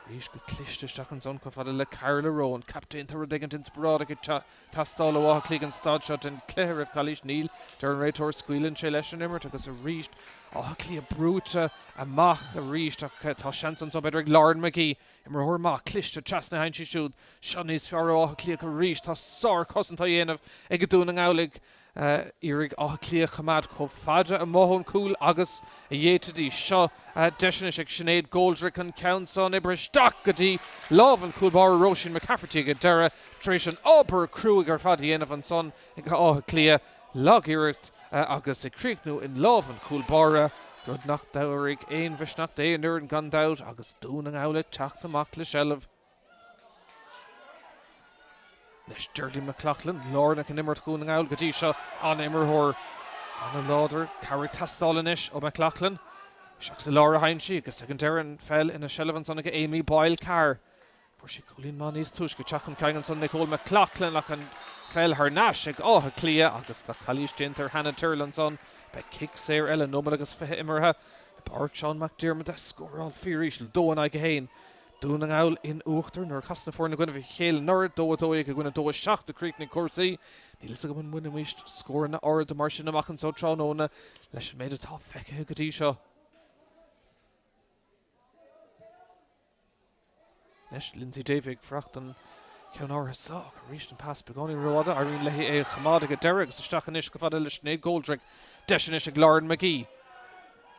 Arís go cliste isteach ansan chomh fada le Carla Rowe, an captaen. Tá rud éigin inspioráideach ag teastáil ó Áth Cliath ag an staid seo den chluiche roimh chalaois. Níl, deir an réiteoir. Scaoileann sé leis an imirt agus arís Áth Cliath brúite amach arís ach tá seans anso b'fhéidir ag Lauren McGee. Imreoir maith, cliste, trasna a théann sí siúd. Seo níos fearr ó Áth Cliath arís. Tá sárchosaint á dhéanamh ag Dún na nGall ag iarraidh Áth Cliath a choimeád chomh fada amuigh ón gcúl agus a d'fhéadfaidís. Seo deis anois ag Sinéad Goldrick an ceann san oibrithe isteach go dtí lámh an chúl báire Róisín McCafferty ag an deireadh tar éis an obair cruaidh ar fad a dhéanamh ansan ag Áth Cliath. Lag-iarracht agus ag críochnú in lámh an chúl báire, rud nach dtabharfaidh aon mhisneach d'aon fhoireann gan dabht agus Dún na nGall ag teacht amach le seilbh. Anois Geraldine McLaughlin, lárnach in imirt Dhún na nGall go dtí seo, an-imreoir, an-láidir, cabhair ag teastáil anois ó McLaughlin. Isteach sa lár a théann sí agus ag an deireadh an pheil ina seilbh ansan ag Amy Boyle Carr. Fuair sí cúilín maith níos túisce, teacht chun cinn ansan Nicole McLaughlin ach an pheil thar n-ais ag Áth Cliath agus tá calaois déanta ar Hannah Tyrrell ansan. Beidh cic saor eile, nóiméad agus 20 imeartha i bPáirc Seán Mac Diarmada, scóráil fíoríseal, 2 in aghaidh 1. Dún na nGall in uachtar nuair a chas na foirne i gcoinnibh a chéile anuraidh, 2, 12 i gcoinne 2, 7 a chríochnaigh cúrsaí. Níl fhios agam an mbainfimís scóranna arda mar sin amach anso tráthnóna leis an méid atá feicthe go dtí seo. Anois Lyndsey Davey ag fuireacht an ceann áirithe seo ach arís an pas beagáinín rófhada. Éiríonn léi é a choimeád ag an deireadh agus isteach anois chomh fada le Sinéad Goldrick. Deis anois ag Lauren McGee.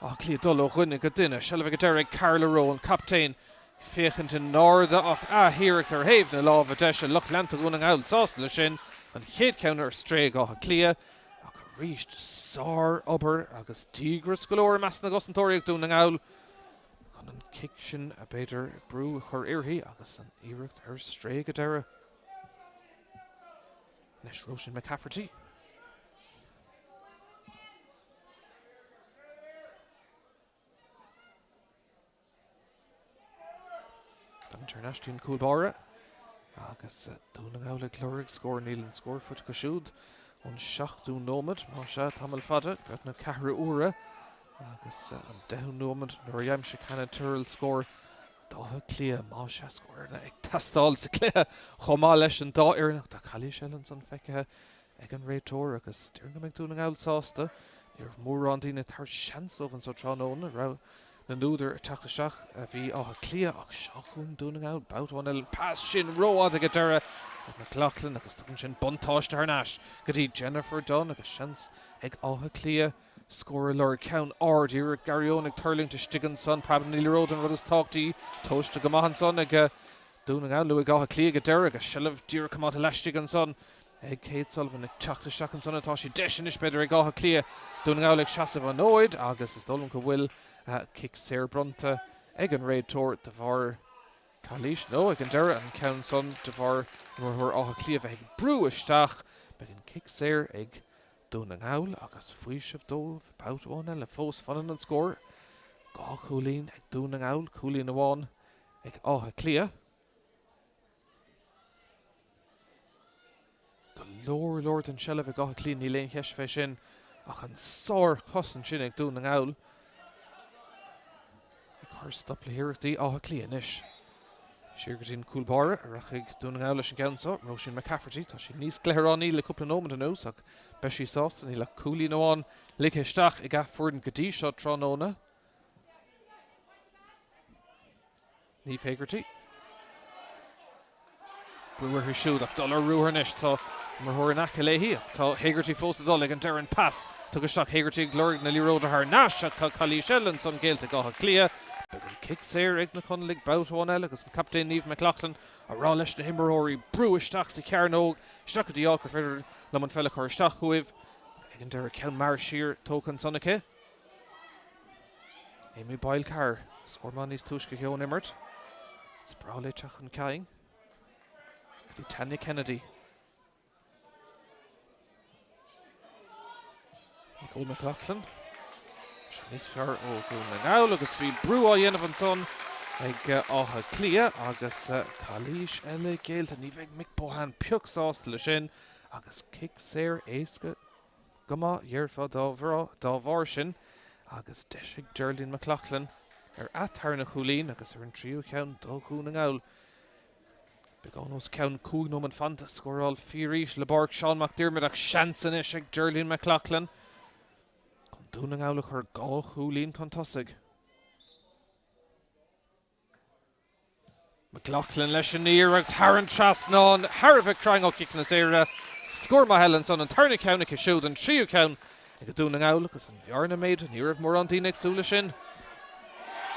Áth Cliath dul ó dhuine go duine. Seilbh ag an deireadh ag Carla Rowe, an captaen, féachaint in airde ach athiarracht ar thaobh na láimhe deise. Lucht leanta Dhún na nGall sásta leis sin. An chéad cheann ar strae ag Áth Cliath. Ach arís, sár-obair agus díograis go leor i measc na gcosantóirí ag Dún na nGall chun an cic sin a b'fhéidir brú a chur uirthi agus an iarracht ar strae ag an deireadh. Anois Róisín McCafferty. Tagann thar n-ais dtí an cúl báire agus Dún na nGall ag lorg scór. Níl an scór faighte acu siúd ón seachtú nóiméad, más ea, tamall fada, beagnach ceathrú uaire agus an deichiú nóiméad nuair a d'aimsigh Hannah Tyrrell scór. D'Áth Cliath, más ea, scóranna ag teastáil sa chluiche chomh maith leis an dá fhoireann ach tá calaois eile ansan feicthe ag an réiteoir agus déarfainn go mbeidh Dún na nGall sásta. Ní raibh mórán daoine ag tabhairt seans dóibh anso tráthnóna. Rogha na n-údar ag teacht isteach a bhí Áth Cliath ach seo chugainn Dún na nGall. Babhta amháin eile, an pas sin rófhada ag an deireadh ag McLaughlin agus tugann sin buntáiste thar n-ais go dtí Jennifer Dunne agus seans ag Áth Cliath scór a lorg. Ceann ard, iarracht Garryowen ag tuirlingt istigh ansan. Preabann an liathróid an rud is tábhachtaí. Tomhaiste go maith ansan ag Dún na nGall, nó ag Áth Cliath ag an deireadh agus seilbh díreach coimeádta laistigh ansan ag Kate Sullivan. Ag teacht isteach ansan atá sí. Deis anois b'fhéidir ag Áth Cliath. Dún na nGall ag seasamh an fhóid agus is dóigh liom go bhfuil cic saor bronnta ag an réiteoir de bharr calaois, nó ag an deireadh an ceann san de bharr imreoir Átha Cliath bheith ag brú isteach. Beidh an cic saor ag Dún na nGall agus faoiseamh dóibh babhta amháin eile. Fós fanann an scór, 2 chúilín ag Dún na nGall, cúilín amháin ag Áth Cliath. Go leor leor den tseilbh ag Áth Cliath, níl aon cheist fé sin, ach an sárchosaint sin ag Dún na nGall ag cur stop le hiarrachtaí Átha Cliath anois. Siar go dtí an cúl báire a rachaidh Dún na nGall leis an gceann seo, Róisín McCafferty. Tá sí níos cluichearánaí le cúpla nóiméad anuas ach beidh sí sásta, níl ach cúilín amháin ligthe isteach ag gach foireann go dtí seo tráthnóna. Niamh Hegarty. Brú uirthi siúd ach dul ar ruathar anois. Tá imreoir in aice léi ach tá Hegarty fós ag dul ag an deireadh an pas tugtha isteach. Hegarty ag lorg na liathróide thar n-ais ach tá calaois eile ansan géillte ag Áth Cliath. Beidh an cic saor ag na Conallaigh babhta amháin eile agus an captaen Niamh McLaughlin a rá leis na himreoirí brú isteach sa chearnóg, isteach go dtí áit gur féidir liom an pheil a chur isteach chugaibh. Ag an deireadh ceann mear siar tógtha ansan aici. Amy Boyle Carr, scór maith níos túisce ón imirt. Is breá léi teacht chun cinn. Go dtí Tanya Kennedy. Nicole McLaughlin. Seo níos fearr ó Dhún na nGall agus bhí brú á dhéanamh ansan ag Áth Cliath agus calaois eile géillte. Ní bheidh Mick Bohan pioc sásta leis sin agus cic saor éasca Go maith, dhéarfá, dá bharr sin, agus deis ag Geraldine McLaughlin ar a tarna chúilín agus ar an tríú cheann do Dhún na nGall. Beagán os cionn 5 nóiméad fanta, scóráil fíoríseal i bPáirc Seán Mac Diarmada ach seans anois ag Geraldine McLaughlin chun Dún na nGall a chur dhá chúilín chun tosaigh. McLaughlin leis an iarracht thar an trasnán, thar a bheith cruinn ó chiceanna saora. Scór maith eile ansan, an tarna ceann aici siúd, an tríú ceann ag Dún na nGall agus an bhearna méadaithe. Ní raibh mórán daoine ag súil leis sin.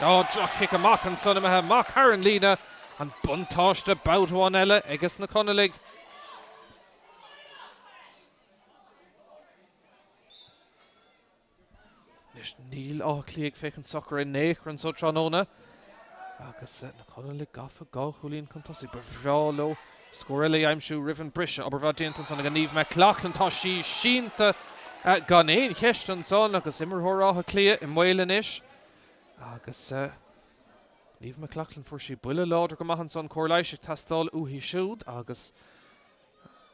Á, droch-chic amach ansan, imithe amach thar an líne. An buntáiste babhta amháin eile aiges na Conallaigh. Anois níl Áth Cliath ag féachaint socair in aon chor anso tráthnóna agus na Conallaigh gafa 2 chúilín chun tosaigh. Ba bhreá leo scór eile a aimsiú roimh an briseadh. Obair mhaith déanta ansan ag Niamh McLaughlin. Tá sí sínte gan aon cheist ansan agus imreoir Átha Cliath i mbaol anois agus Niamh McLaughlin fuair sí buille láidir go maith ansan. Cóir leighis ag teastáil uaithi siúd agus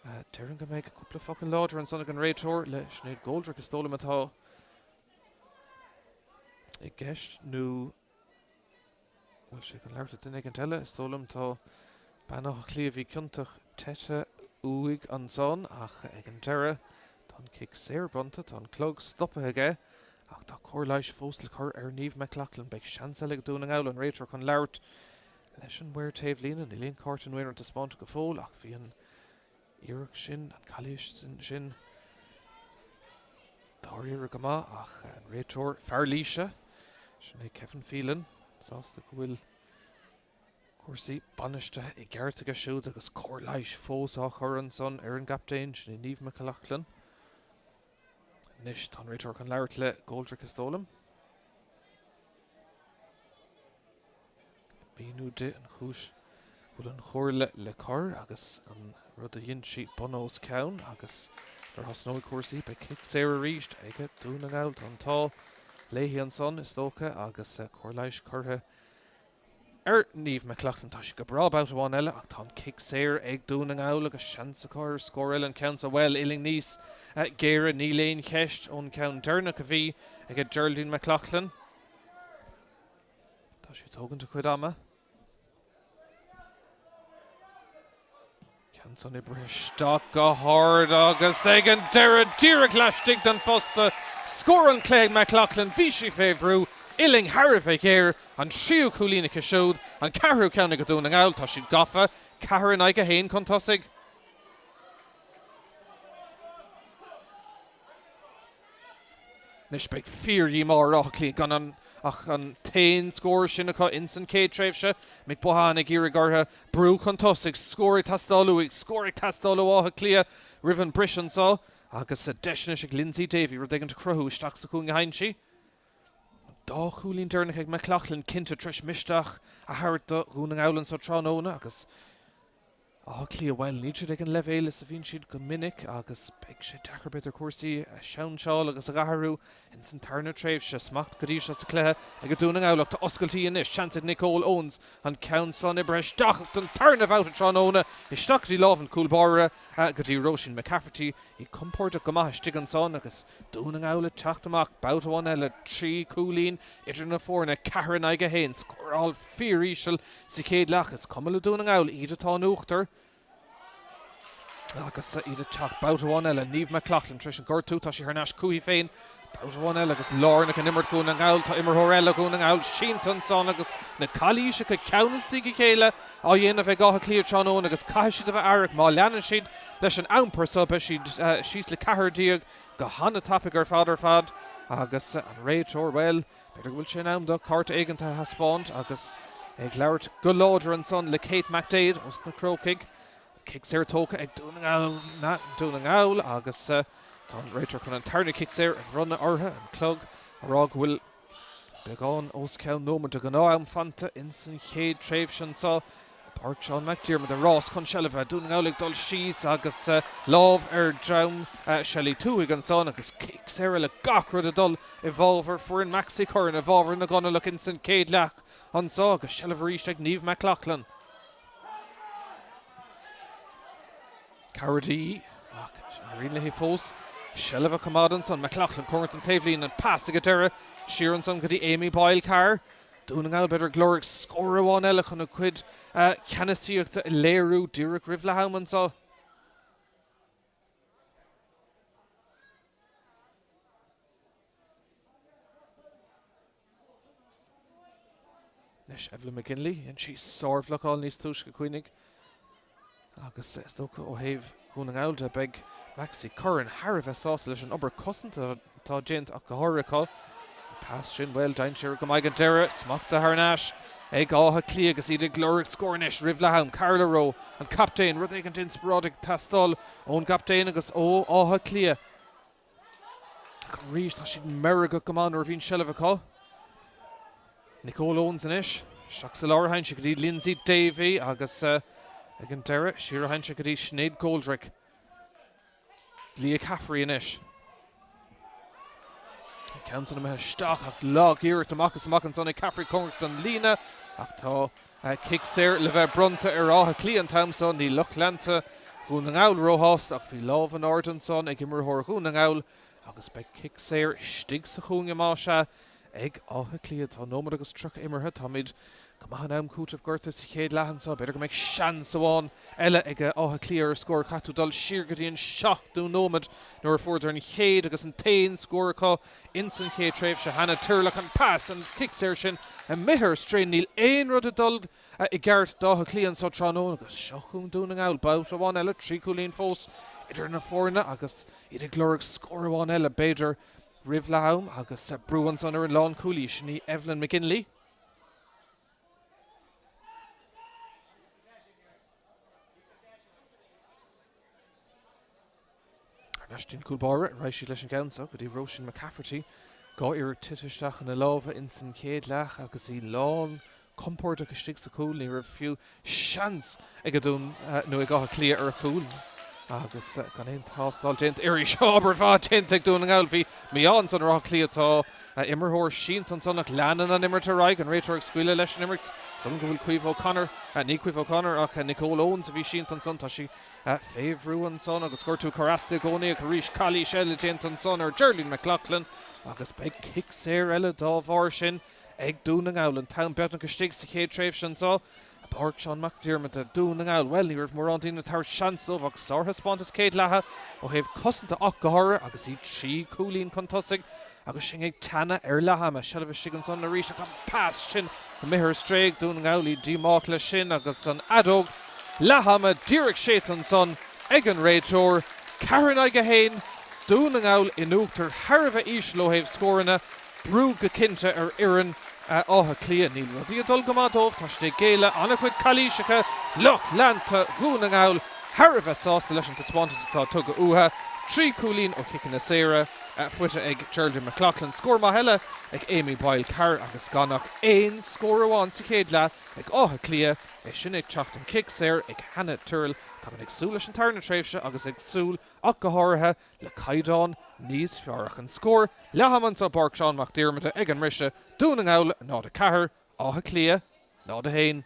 Déarfainn go mbeidh cúpla focal láidir ansan ag an réiteoir le Sinéad Goldrick is dóigh liom atá i gceist nó bhfuil sé chun labhairt le duine éigint eile is dóigh liom tá bean Átha Cliath a bhí ciontach teite uaidh ansan ach ag an deireadh tá an cic saor bronnta, tá an clog stoptha aige ach tá cóir leighis fós le cur ar Niamh McLaughlin. Beidh seans eile ag Dún na nGall an réiteoir chun labhairt Leis an maor taobhlíne, níl aon chárta nó aon rud taispeánta go fóill ach bhí an iarracht sin, an calaois sin, dáiríre go maith ach an réiteoir, fear Laoise, sin é Kevin Phelan, sásta go bhfuil cúrsaí bainistithe i gceart aige siúd agus cóir leighis fós á chur ansan ar an gcaptaen, sin é Niamh McLaughlin. Anois tá an réiteoir chun labhairt le Goldrick is dóigh liom. Míniú di an chúis go bhfuil an chomhairle le cur agus an rud a dhein sí bun os cionn agus nuair a thosnóidh cúrsaí beidh cic saor arís ag Dún na nGall. Tá an t-ádh léi ansan is dócha agus cóir leighis curtha ar Niamh McLaughlin. Tá sí go breá babhta amháin eile ach tá an cic saor ag Dún na nGall agus seans acu ar scór eile an ceann seo. Bhuel, uillinn níos géire, níl aon cheist ón gceann deireanach a bhí ag Geraldine McLaughlin. Tá sé ag tógaint a cuid ama. Ceann san oibrithe isteach go hard agus ag an deireadh díreach laistigh den phosta. Scór an chluiche ag McLaughlin, bhí sí fé bhrú, uillinn thar a bheith géar, an tríú cúilín aici siúd, an ceathrú ceann ag Dún na nGall, tá siad gafa, 4 in aghaidh 1 chun tosaigh. Anois beidh fíor-dhíomá ar Áth Cliath gan an ach an t-aon scór sin acu ins an chéad tréimhse. Mick Bohan ag iarraidh orthu brú chun tosaigh, scór ag teastáil uaidh, scór ag teastáil ó Áth Cliath roimh an bris anseo agus deis anois ag Lyndsey Davey rud éigin a chruthú isteach sa chúinne a théann sí. An dá chúilín deireanach ag McLaughlin cinnte tar éis misneach a thabhairt do Dhún na nGall anseo tráthnóna agus Áth Cliath, bhuel, níl siad ag an leibhéal is a bhíonn siad go minic agus beidh sé deacair b'fhéidir cúrsaí a sheinseáil agus a dh'athrú ins an tarna tréimhse. Smacht go dtí seo sa chluiche ag Dún na nGall ach tá oscailtí anois, seans ag Nicole Owens an ceann san oibrithe isteach ach don tarna bhabhta tráthnóna isteach go dtí lámh an chúl báire go dtí Róisín McCafferty. Í compordach go maith istigh ansan agus Dún na nGall ag teacht amach babhta amháin eile, 3 chúilín idir na foirne, 4 in aghaidh 1, scóráil fíoríseal sa chéad leath. Is cuma le Dún na nGall, iad atá in uachtar agus iad ag teacht babhta amháin eile. Niamh McLaughlin tar éis an gortú, tá sí thar n-ais chúithi féin. Babhta amháin eile agus lárnach in imirt Dhún na nGall. Tá imreoir eile Dhún na nGall sínte ansan agus na calaoiseacha ceann istigh a chéile á dhéanamh ag Áth Cliath tráthnóna agus caithfidh siad a bheith aireach má leanann siad leis an iompar so beidh siad síos le 14 go han-tapaidh ar fad ar fad agus an réiteoir, bhuel, b'fhéidir go bhfuil sé in am dó cárta éigint a thaispeáint agus ag labhairt go láidir ansan le Kate McDaid os na Crócaigh. Cic saor tógtha ag Dún na nGall agus tá an réiteoir chun an tarna cic saor a bhronnadh orthu, an clog ag rá go bhfuil beagán os cionn nóiméad de ghnáth-am fanta ins an chéad tréimhse anseo i bPáirc Seán McDiarmid. An rás chun seilbhe, Dún na nGall ag dul síos agus lámh ar dhroim Shelley Tuohy ansan agus cic saor eile, gach rud ag dul i bhfabhar foireann Maxi Curran, i bhfabhar na gConallach ins an chéad leath anseo agus seilbh arís ag Niamh McLaughlin. Cabhair de dhíth, ach éiríonn léi fós seilbh a choimeád ansan. McLaughlin cóngarach don taobhlíne, an pas ag an deireadh siar ansan go dtí Amy Boyle Carr. Dún na nGall b'fhéidir ag lorg scór amháin eile chun a gcuid ceannasaíochta a léiriú díreach roimh leath am anseo. Anois Evelyn McGinley, dhein sí sárbhlocáil níos túisce, cuimhnigh, agus is dócha ó thaobh Dhún na nGall de, beidh Maxi Curran thar a bheith sásta leis an obair cosanta atá déanta ach go háirithe acu. An pas sin, bhuel, dainséarach go maith ag an deireadh, smachtaithe thar n-ais ag Áth Cliath agus iad ag lorg scór anois roimh leath am. Carla Rowe, an captaen, rud éigin inspioráideach ag teastáil ón gcaptaen agus ó Áth Cliath. Ach arís, tá siad meirgeach go maith nuair a bhíonn seilbh acu. Nicole Owens anois. Isteach sa lár a théann sí go dtí Lyndsey Davey agus ag an deireadh, siar a théann sé go dtí Sinéad Goldrick. Leah Caffrey anois. An ceann san imithe isteach ach lag-iarracht amach is amach ansan ag Caffrey cóngarach don líne ach tá Cic saor le bheith bronnta ar Áth Cliath an t-am seo. Níl lucht leanta Dhún na nGall róshásta ach bhí lámh in airde ansan ag imreoir Dhún na nGall agus beidh cic saor istigh sa chúinne más ea ag Áth Cliath. Tá nóiméad agus 30 imeartha. Táimid go maith in am cúitimh gorta sa chéad leath anseo. B'fhéidir go mbeidh seans amháin eile ag Áth Cliath ar scór. Caithfidh tú dul siar go dtí an seachtú nóiméad nuair a fuaireadar an chéad agus an t-aon scór acu Ins an chéad tréimhse, Hannah Turlach an pas, an cic saor sin imithe ar strae. Níl aon rud ag dul i gceart d'Áth Cliath anso tráthnóna agus seo chugainn Dún na nGall. Babhta amháin eile, 3 chúilín fós idir na foirne agus iad ag lorg scór amháin eile, b'fhéidir, roimh leath am agus brú ansan ar an lánchúlaí, sin í Evelyn McGinley. Thar n-ais dtí'n cúl báire, raghaidh siad leis an gceann seo go dtí Róisín McCafferty. Dhá iarracht tite isteach ina lámha ins an chéad leath agus í lán compordach istigh sa chúl. Ní raibh fiú seans ag Dún nó ag Áth Cliath ar chúl agus gan aon tástáil déanta uirthi. Seo obair mhaith déanta ag Dún na nGall. Bhí mí-ádh ansan ar Áth Cliath. Tá imreoir sínte ansan ach leanann an imirt ar aghaidh. An réiteoir ag scaoileadh leis an imirt. Is dóigh liom go bhfuil Caoimhe O'Connor, ní Caoimhe O'Connor ach Nicole Owens a bhí sínte ansan. Tá sí Fé bhrú ansan agus gortú ag cur aisti i gcónaí ach arís calaois eile déanta ansan ar Geraldine McLaughlin agus beidh cic saor eile dá bharr sin ag Dún na nGall. An t-am beagnach istigh sa chéad tréimhse anseo. Páirc Seán Mac Diarmada, Dún na nGall, bhuel, ní raibh mórán daoine ag tabhairt seans dóibh ach sárthaispeántas céad leatha ó thaobh cosanta ach go háirithe agus iad 3 cúilín chun tosaigh agus sinn ag teannadh ar leath ama. Seilbh istigh ansan arís ach an pas sin imithe ar strae ag Dún na nGall, iad díomách leis sin agus an fheadóg leath ama díreach séidte ansan ag an réiteoir. 4 in aghaidh 1, Dún na nGall in uachtar thar a bheith íseal ó thaobh scóranna. Brú go cinnte ar fhoireann Átha Cliath. Níl rudaí ag dul go maith dóibh, tá siad ag géilleadh an-chuid calaoiseacha. Lucht leanta Dhún na nGall thar a bheith sásta leis an taispeántas atá tugtha uathu. 3 chúilín ó chiceanna saora faighte ag Geraldine McLaughlin. Scór maith eile ag Amy Boyle Carr agus gan ach aon scór amháin sa chéad leath ag Áth Cliath, é sin ag teacht ón chic saor ag Hannah Tyrrell. Táimid ag súil leis an tarna tréimhse agus ag súil ach go háirithe le caighdeán níos fearr. Ach an scór leath ama anseo i bPáirc Seán Mac Diarmada ag an mbriseadh, Dún na nGall 0-4, Áth Cliath 0-1.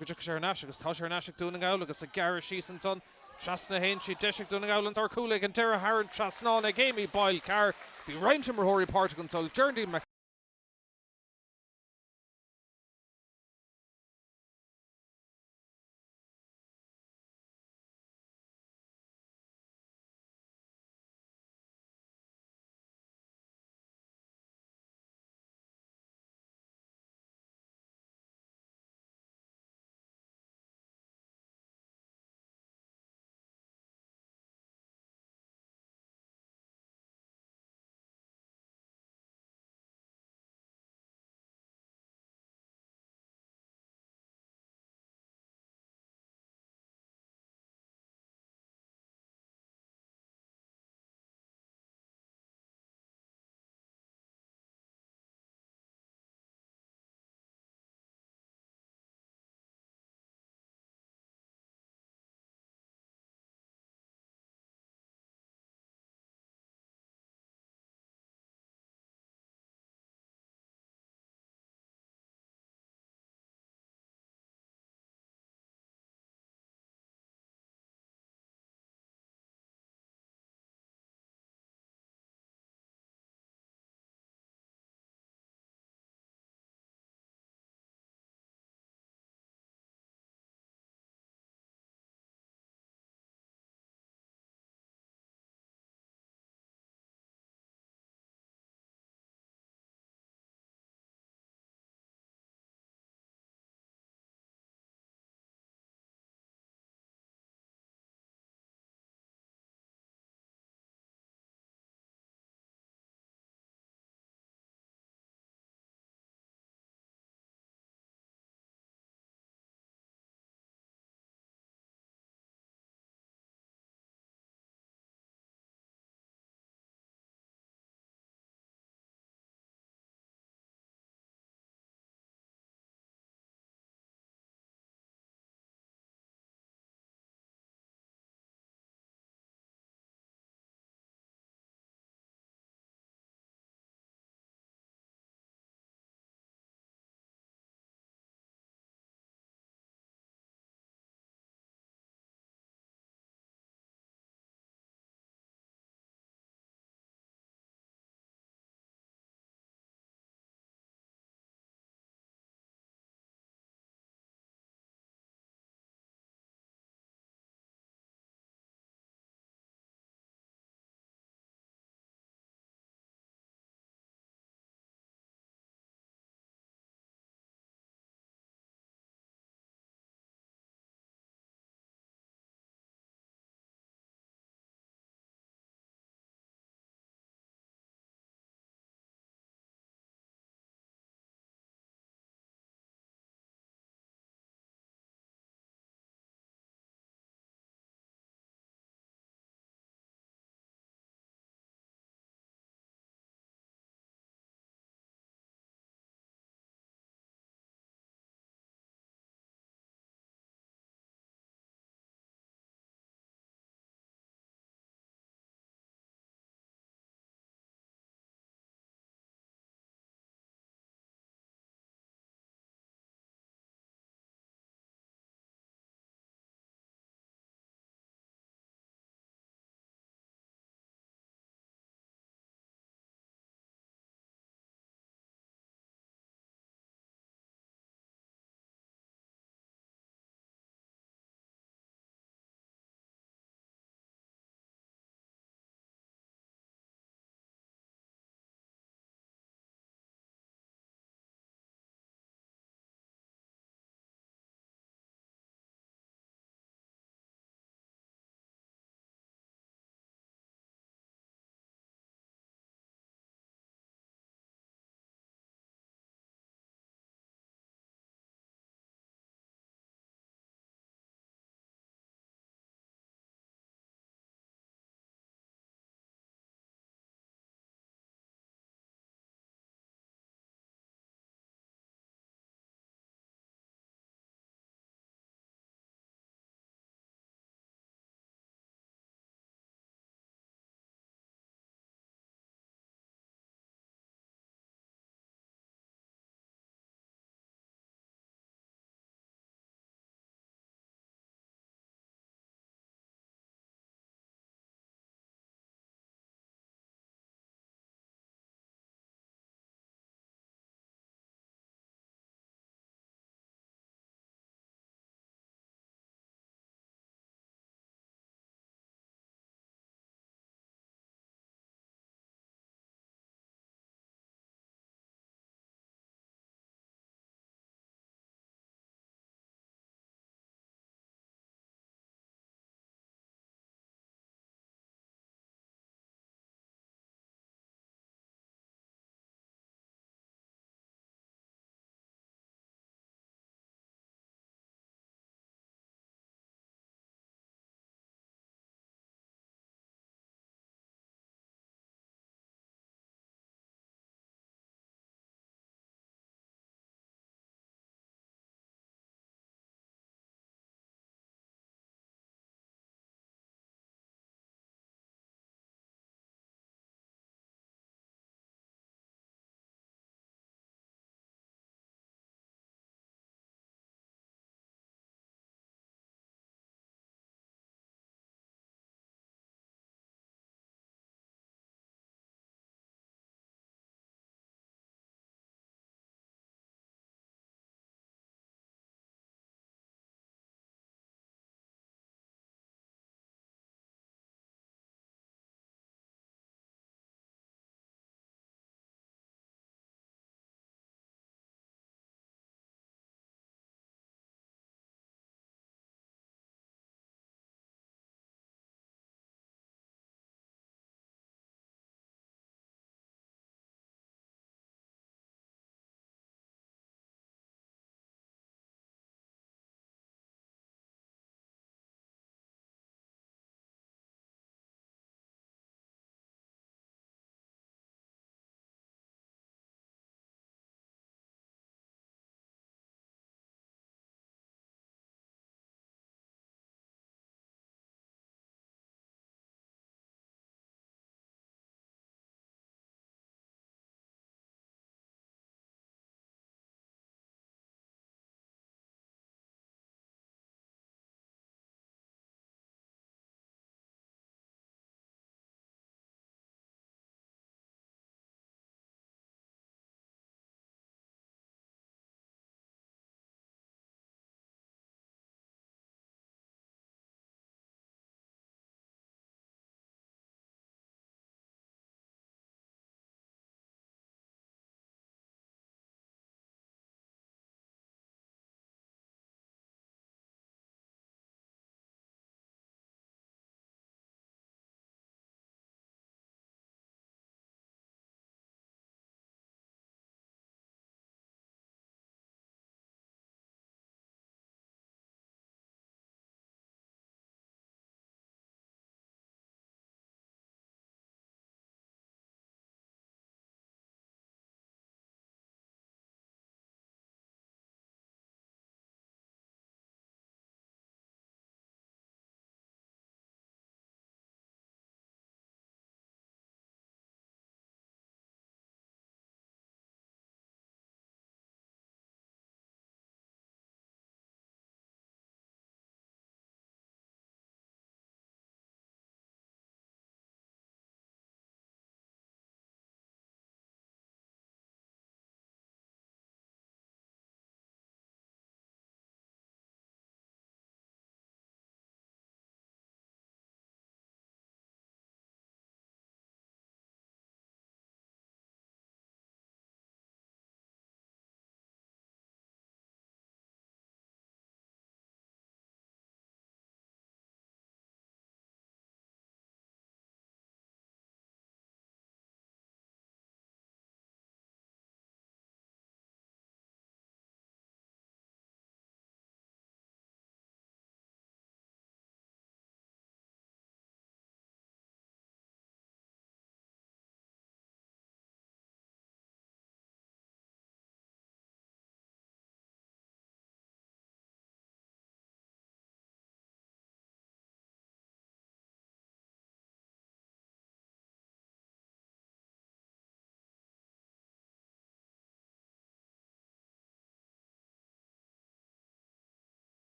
Go dtiocfaidh sé thar n-ais agus tá sé thar n-ais ag Dún na nGall agus ag gearradh síos ansan trasna a théann sí. Deis ag Dún na nGall an sárchúl ag an deireadh thar an trasnán ag Amy Boyle Carr. Bhí roinnt imreoirí páirteach anso, Geraldine Mc.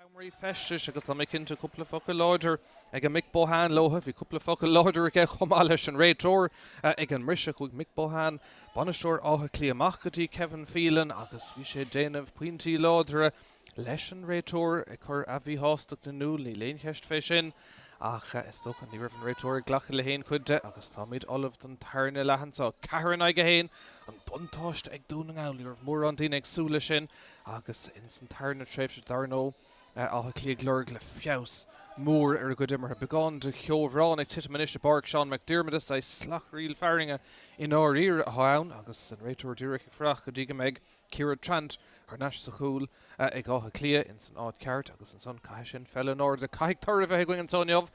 seomraí feistis agus tá mé cinnte cúpla focal láidir ag Mick Bohan leo. Bhí cúpla focal láidir aige chomh maith leis an réiteoir ag an mbriseadh. Chuaigh Mick Bohan, bainisteoir Átha Cliath, amach go dtí Kevin Phelan agus bhí sé ag déanamh pointí láidre leis an réiteoir ag cur a mhíshástacht in iúl. Níl aon cheist fé sin ach is dócha ní raibh an réiteoir ag glacadh le haon chuid de agus táimid ullamh don tarna leath anseo. 4 in aghaidh 1, an buntáiste ag Dún na nGall. Ní raibh mórán daoine ag súil leis sin agus ins an tarna tréimhse dar ndóigh Áth Cliath ag lorg le feabhas mór ar a gcuid imeartha. Beagán de cheobhrán ag titim anois i bPáirc Seán Mac Diarmada, saghas slachraíl fearthainne i ndáiríre atá ann agus an réiteoir díreach ag fanacht go dtí go mbeidh Ciara Trant thar n-ais sa chúl ag Áth Cliath ins an áit ceart agus ansan caithfidh sin feil in airde. Caithfidh toradh a bheith againn anso inniu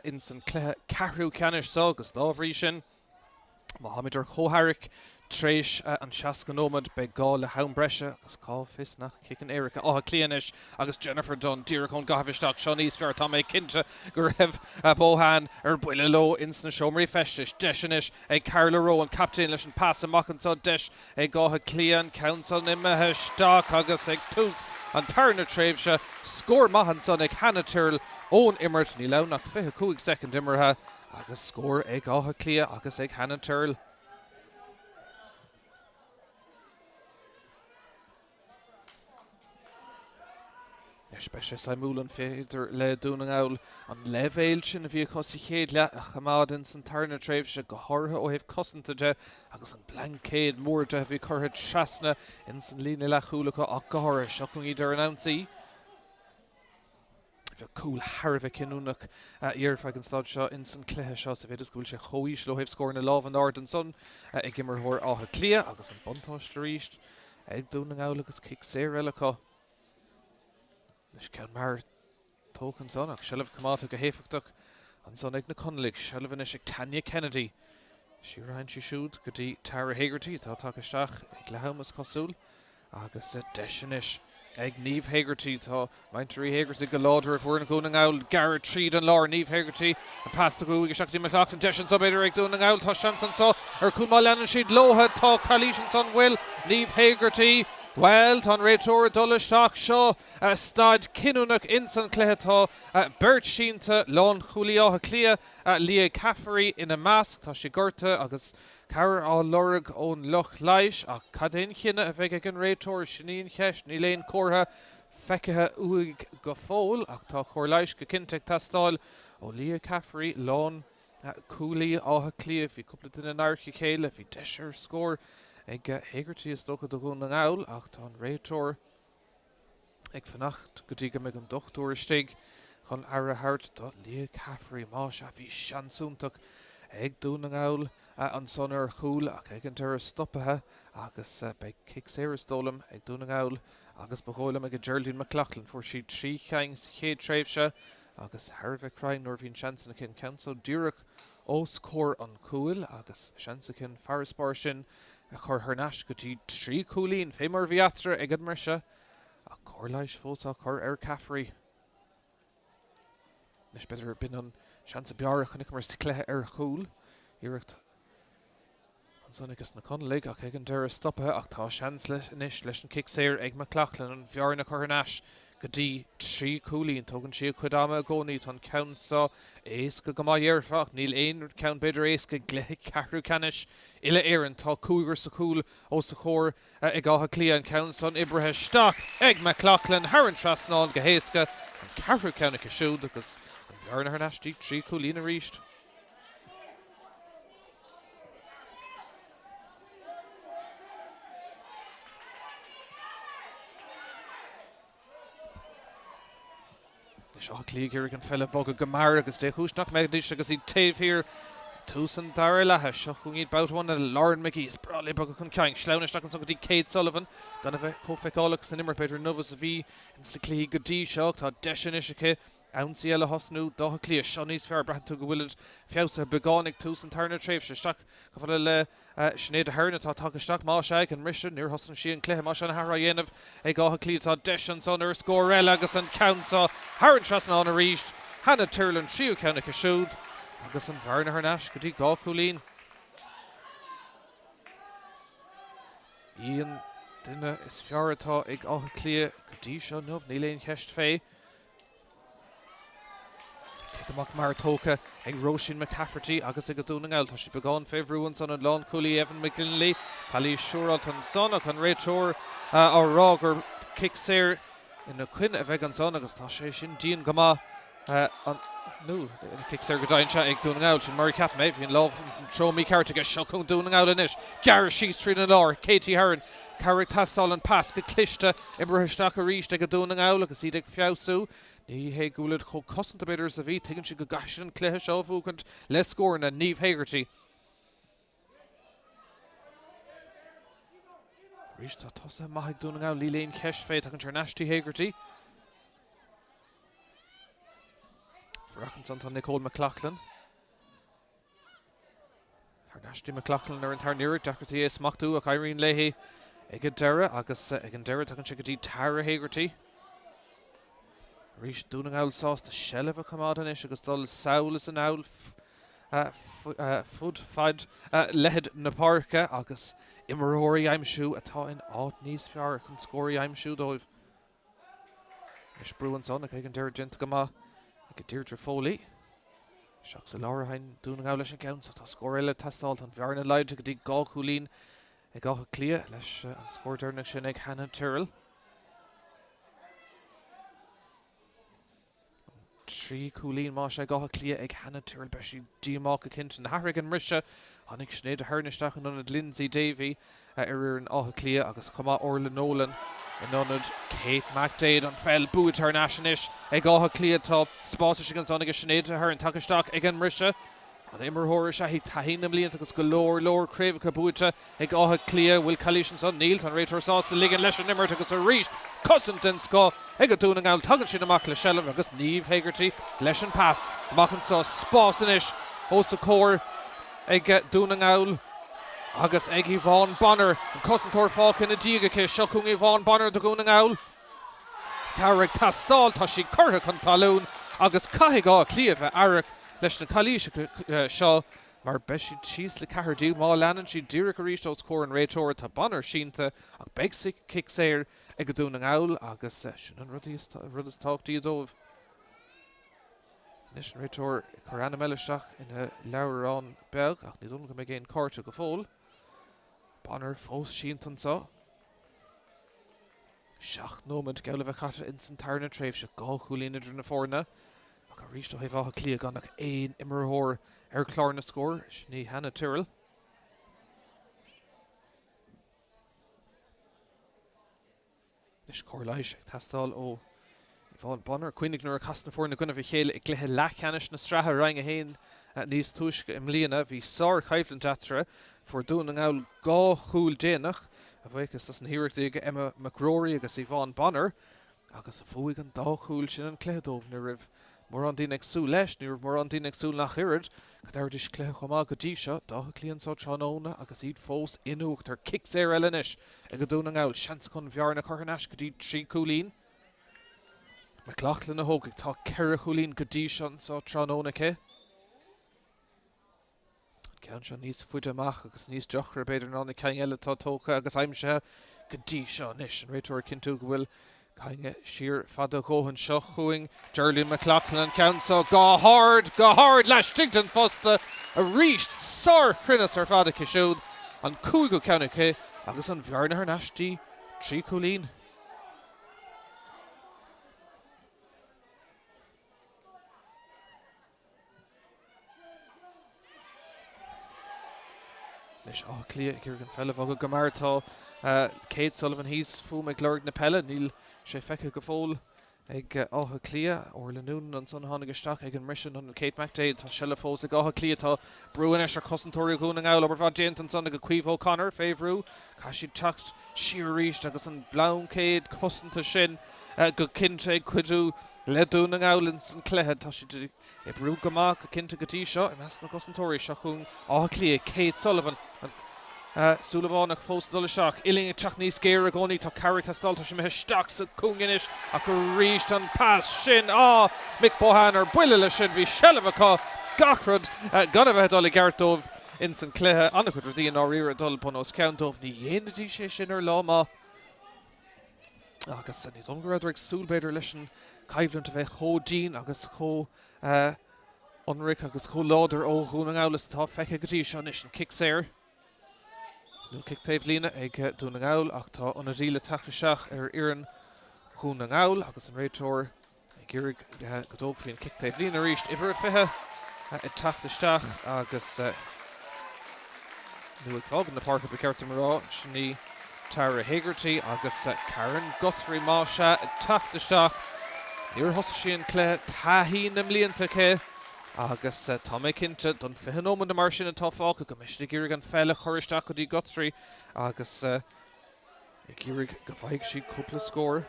ins an cluiche ceathrú ceannais so agus dá bhrí sin má tháimid ar comhtharrac tar éis an 60 nóiméad beidh gá le ham breise agus cá bhfios nach ciceann éirice Átha Cliath anois agus Jennifer Dunne díreach ón gcaitheamh isteach seo níos fearr. Tá mé cinnte go raibh Bohan ar buile leo ins na seomraí feistis. Deis anois ag Carla Rowe, an captaen, leis an pas amach anso. Deis ag Áth Cliath an ceann san imithe isteach agus ag tús an tarna tréimhse, scór maith ansan ag Hannah Tyrrell ón imirt. Níl ann ach 25 soicind imeartha agus scór ag Áth Cliath agus ag Hannah Tyrrell. Anois beidh sé suimiúil an féidir le Dún na nGall an leibhéal sin a bhí acu sa chéad leath a choimeád ins an tarna tréimhse, go háirithe ó thaobh cosanta de agus an blaincéad mór de a bhí curtha trasna ins an líne leathchúil acu ach go háirithe. Seo chugainn iad ar an ionsaí. Bheadh cúl thar a bheith cinniúnach déarfá ag an staid seo ins an cluiche seo sa mhéid is go bhfuil sé chomh íseal ó thaobh scóranna. Lámh in airde ansan ag imreoir Átha Cliath agus an buntáiste arís ag Dún na nGall agus cic saor eile acu. Anois ceann mear tógtha ansan ach seilbh coimeádta go héifeachtach ansan ag na Conallaigh. Seilbh anois ag Tanya Kennedy. Siar a théann sí siúd go dtí Tara Hegarty atá tagtha isteach ag leath-am is cosúil. Agus deis anois ag Niamh Hegarty. Tá muintir Uí Hegarty go láidir i bhfoireann Dhún na nGall. Gearradh tríd an lár. Niamh Hegarty, an pas tugtha uaidh isteach go dtí McLaughlin. Deis anseo b'fhéidir ag Dún na nGall. Tá seans anseo ar chúl má leanann siad leo. Tá calaois ansan. Bhfuil Niamh Hegarty? Bhuel, tá an réiteoir ag dul isteach. Seo staid cinniúnach ins an chluiche. Tá beirt sínte, lánchúlaí Átha Cliath, Leah Caffery ina measc. Tá sí gortaithe agus Cabhair á lorg ón lucht leighis ach cad é an chinneadh a bheidh ag an réiteoir? Sin í an cheist. Níl aon chomhartha feicthe uaidh go fóill ach tá cóir leighis go cinnte ag teastáil ó Leah Caffery, lánchúlaí Átha Cliath. Bhí cúpla duine in adharca a chéile, bhí deis ar scór ag Hegarty is dócha do Dhún na nGall ach tá an réiteoir ag fanacht go dtí go mbeidh an dochtúir istigh chun aire a thabhairt do Leah Caffery. Más ea, bhí seans iontach ag Dún na nGall ansan ar chúl ach ag an deireadh stopaithe agus beidh cic saor is dóigh liom ag Dún na nGall agus ba dhóigh liom ag Geraldine McLaughlin. Fuair sí 3 cheann sa chéad tréimhse agus thar a bheith cruinn nuair a bhíonn seansanna aici. An ceann so díreach os comhair an chúil agus seans aici an farasbarr sin a chur thar n-ais go dtí 3 chúilín, fé mar a bhí eatarthu ag an mbriseadh, ach cóir leighis fós á cur ar Caffery. Anois b'fhéidir b'in an seans ab fhearr a chonaiceamar sa chluiche ar chúl. Iarracht ansan ages na Conallaigh ach ag an deireadh stopaithe ach tá seans anois leis an cic saor ag McLaughlin an bhearna a chur thar n-ais go dtí 3 chúilín. Tógann sí a cuid ama i gcónaí. Tá an ceann seo éasca go maith déarfá ach níl aon cheann b'fhéidir éasca i gcluiche ceathrú ceannais Uile-Éireann. Tá cúigear sa chúl os a chomhair ag Áth Cliath. An ceann san oibrithe isteach ag McLaughlin thar an trasnán go héasca. An ceathrú ceann aici siúd agus an bhearna thar n-ais dtí 3 chúilín arís. Anois Áth Cliath ag iarraidh an pheil a bhogadh go mear agus dé chúis nach mbeidís agus iad taobh thiar ag tús an dara leatha. Seo chugainn iad babhta amháin eile. Lauren McGee, is breá léi bogadh chun cinn. Sleamhnaithe isteach ansan go dtí Kate Sullivan. Gan a bheith chomh feiceálach san imirt b'fhéidir inniu is a bhí ins na cluichí go dtí seo. Tá deis anois aici ionsaí eile a thosnú d'Áth Cliath. Seo níos fearr. Braitheann tú go bhfuilid feabhsaithe beagán ag tús an tarna tréimhse. Isteach chomh fada le Sinéad Aherne atá tagtha isteach. Más ea, ag an mbriseadh, níor thosnaigh sí an cluiche. Más ea, na hathruithe á dhéanamh ag Áth Cliath. Tá deis ansan ar scór eile agus an ceann seo thar an trasnán arís. Hannah Tyrrell an tríú ceann aici siúd agus an bhearna thar n-ais go dtí 2 chúilín. Í an duine is fearr atá ag Áth Cliath go dtí seo inniu, níl aon cheist fé. Cic amach mear tógtha ag Róisín McCafferty agus ag Dún na nGall. Tá sí beagán fé bhrú ansan an lánchúlaí Evan McGinley. Calaois siúráilte ansan ach an réiteoir á rá gur cic saor ina coinne a bheidh ansan agus tá sé sin dian go maith. Nó cic saor go deimhin sea ag Dún na nGall. Sin mar a cheap mé. Bhí an lámh ins an treo mícheart aige. Seo chugainn Dún na nGall anois. Gearradh síos tríd an lár. Katie Herron. Cabhair ag teastáil an pas go cliste oibrithe isteach arís ag Dún na nGall agus iad ag feabhsú. Ní hé go bhfuilid chomh cosanta b'fhéidir is a bhí, tuigeann siad go gcaithfidh siad an cluiche seo a bhuachaint le scóranna. Niamh Hegarty. Arís tá tosaithe maith ag Dún na nGall, níl aon cheist fé. Tagann sé thar n-ais dtí Hegarty. Fuarach ansan tá Nicole McLaughlin. Thar n-ais dtí McLaughlin ar an tarna iarraidh, deacrachtaí é a smachtú ach éiríonn léi ag an deireadh agus ag an deireadh tagann sé go dtí Tara Hegarty. Arís Dún na nGall sásta seilbh a choimeád anois agus dul sall is anall fud fad leithead na páirce agus imreoirí a aimsiú atá in áit níos fearr chun scór a aimsiú dóibh. Anois brú ansan ach ag an deireadh déanta go maith ag Deirdre Foley. Isteach sa lár a théann Dún na nGall leis an gceann so. Tá scór eile ag teastáil. Tá an bhearna laghdaithe go dtí 2 chúilín ag Áth Cliath leis an scór deireanach sin ag Hannah Tyrrell. 3 chúilín más ea ag Áth Cliath ag Hannah Tyrrell. Beidh sí díomách go cinnte. Na hathruithe ag an mbriseadh, tháinig Sinéad Aherne isteach in ionad Lyndsey Davey ar fhoireann Átha Cliath agus chomh maith Orla Nolan in ionad Kate McDaid. An pheil buaite thar n-ais anois ag Áth Cliath. Tá spás istigh ansan ag Sinéad Aherne. Tagtha isteach ag an mbriseadh. An imreoir is ea í, taithí na mblianta agus go leor leor craobhacha buaite ag Áth Cliath. Bhfuil calaois ansan? Níl. Tá an réiteoir sásta ligean leis an imirt agus arís cosaint den scoth ag Dún na nGall. Tagann siad amach le seilbh agus Niamh Hegarty leis an pas amach anso. Spás anois os a comhair ag Dún na nGall agus ag Yvonne Bonner. An cosantóir fágtha ina diaidh aici. Seo chugainn Yvonne Bonner do Dhún na nGall. Cabhair ag teastáil, tá sí curtha chun talún agus caithfidh Áth Cliath bheith aireach leis na calaoiseacha seo mar beidh siad síos le ceathrar díobh má leanann siad díreach arís os comhair an réiteora. Tá Bonner sínte ach beidh cic saor ag Dún na nGall agus sin an rud is tábhachtaí dóibh. Anois an réiteoir ag cur ainm eile isteach ina leabhrán beag ach ní dóigh liom go mbeidh aon cárta go fóill. Bonner fós sínte anseo. 7 nóiméad geall le bheith caite ins an tarna tréimhse, 2 chúilín idir na foirne ach arís ó thaobh Átha Cliath gan ach aon imreoir ar chlár na scór, sin í Hannah Tyrrell. Anois cóir leighis ag teastáil ó Yvonne Bonner. Cuimhnigh nuair a chas na foirne i gcoinnibh a chéile i gcluiche leathcheannais na sraithe Roinn 1 níos túisce i mbliana. Bhí sárchoimhlint eatarthu. Fuair Dún na nGall 2 chúl déanach, a bhuíochas dos na hiarrachtaí ag Emma McGrory agus Yvonne Bonner, agus bhuaigh an dá chúl sin an cluiche dóibh. Ní raibh mórán daoine ag súil leis, ní raibh mórán daoine ag súil nach oiread, go dtabharfaidís cluiche chomh maith go dtí seo d'Áth Cliath anso tráthnóna agus iad fós in uachtar. Cic saor eile anois ag Dún na nGall, seans acu an bhearna a chur thar n-ais go dtí 3 chúilín. McLaughlin a thógfaidh, tá 4 chúilín go dtí seo anso tráthnóna aici. An ceann seo níos faide amach agus níos deacra b'fhéidir ná na cinn eile atá tógtha agus aimsithe go dtí seo anois. An réiteoir ag cinntiú go bhfuil cainge siar fada a dhóthain. Seo chugainn Geraldine McLaughlin an ceann seo go hard, go hard laistigh den phosta arís. Sárchruinneas ar fad aici siúd. An cúigiú ceann aici agus an bhearna thar n-ais dtí 3 chúilín. Anois Áth Cliath ag iarraidh an pheil a bhogadh go mear. Tá Kate Sullivan thíos fúm ag lorg na peile. Níl sé feicthe go fóill ag Áth Cliath. Orla Noonan ansan a tháinig isteach ag an mbriseadh in ionad Kate McDaid. Tá seilbh fós ag Áth Cliath. Tá brú anois ar chosantóirí Dhún na nGall. Obair mhaith déanta ansan ag Caoimhe O'Connor fé bhrú. Caithfidh siad teacht siar arís agus an blaincéad cosanta sin go cinnte ag cuidiú le Dún na nGall ins an cluiche. Tá siad ag oibriú go maith go cinnte go dtí seo i measc na gcosantóirí. Seo chugainn Áth Cliath, Kate Sullivan, an Súilleabhánach fós ag dul isteach. Uillinn ag teacht níos géire i gcónaí. Tá cabhair ag teastáil. Tá sé imithe isteach sa chúinne anois ach arís an pas sin. Á! Mick Bohan ar buile leis sin. Bhí seilbh acu. Gach rud gan a bheith ag dul i gceart dóibh ins an cluiche. An-chuid rudaí i ndáiríre ag dul bun os cionn dóibh. Ní dhéanfaidís é sin ar lá maith. Agus ní dóigh liom go rabhadar ag súil, b'fhéidir, leis an choimhlint a bheith chomh dian agus chomh. Ionraic agus chomh láidir ó Dhún na nGall is atá feicthe go dtí seo anois. An cic saor, nó cic taobhlíne ag Dún na nGall ach tá ionadaí le teacht isteach ar fhoireann Dhún na nGall agus an réiteoir ag iarraidh go dtógfaí an cic taobhlíne arís. Uimhir a 20 ag teacht isteach agus nó ag fágaint na páirce ba cheart dom a rá, sin í Tara Hegarty agus Karen Guthrie más ea ag teacht isteach. Níor thosaigh sí an cluiche, taithí na mblianta aici agus tá mé cinnte don 20 nóiméad nó mar sin atá fágtha go mbeidh siad ag iarraidh an pheil a chur isteach go dtí Guthrie agus ag iarraidh go bhfaighidh sí cúpla scór.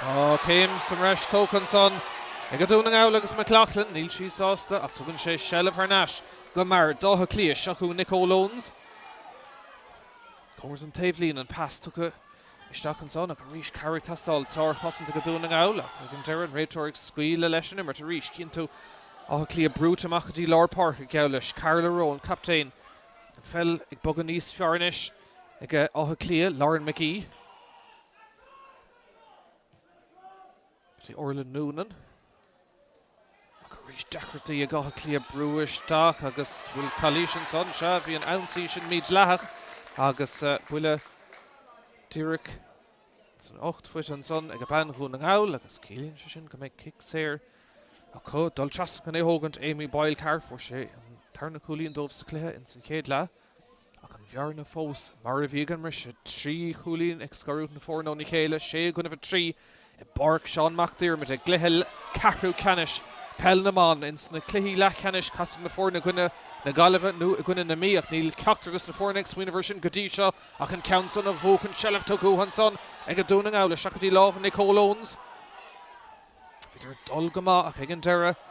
Tá céim sa mbreis tógtha ansan ag Dún na nGall agus McLaughlin. Níl sí sásta ach tugann sé seilbh thar n-ais go mear d'Áth Cliath. Seo chugainn Nicole Owens. Cóngar don taobhlíne, an pas tugtha isteach ansan ach arís cabhair ag teastáil. Sár-chosaint ag Dún na nGall ach ag an deireadh an réiteoir ag scaoileadh leis an imirt arís. Cíonn tú Áth Cliath brúite amach go dtí lár páirce geall leis. Carla Rowe, an captaen. An pheil ag bogadh níos fearr anois ag Áth Cliath, Lauren McGee. Go dtí Orla Noonan. Ach arís deacrachtaí ag Áth Cliath brú isteach agus bhfuil calaois ansan? Sea, bhí an ionsaí sin mídhleathach agus buille díreach san ucht faighte ansan ag bean Dhún na nGall agus ciallaíonn sé sin go mbeidh cic saor acu. Dul trasna chun é a thógaint Amy Boyle Carr, fuair sé an tarna cúilín dóibh sa chluiche ins an chéad leath. Ach an bhearna fós mar a bhí ag an mbriseadh, 3 chúilín ag scarúint na foirne óna chéile, 6 i gcoinnibh 3 i bPáirc Seán Mac Diarmada i gcluiche ceathrú ceannais Peil na mBan. Ins na cluichí leathcheannais casfaidh na foirne i gcoinne na Gaillimhe nó i gcoinne na Mí ach níl ceachtar des na foirne ag smaoineamh ar sin go dtí seo ach an ceann san a bhuachan. Seilbh tugtha ansan ag Dún na nGall isteach go dtí lámha Nicole Owens. Bhíodar ag dul go maith ach ag an deireadh,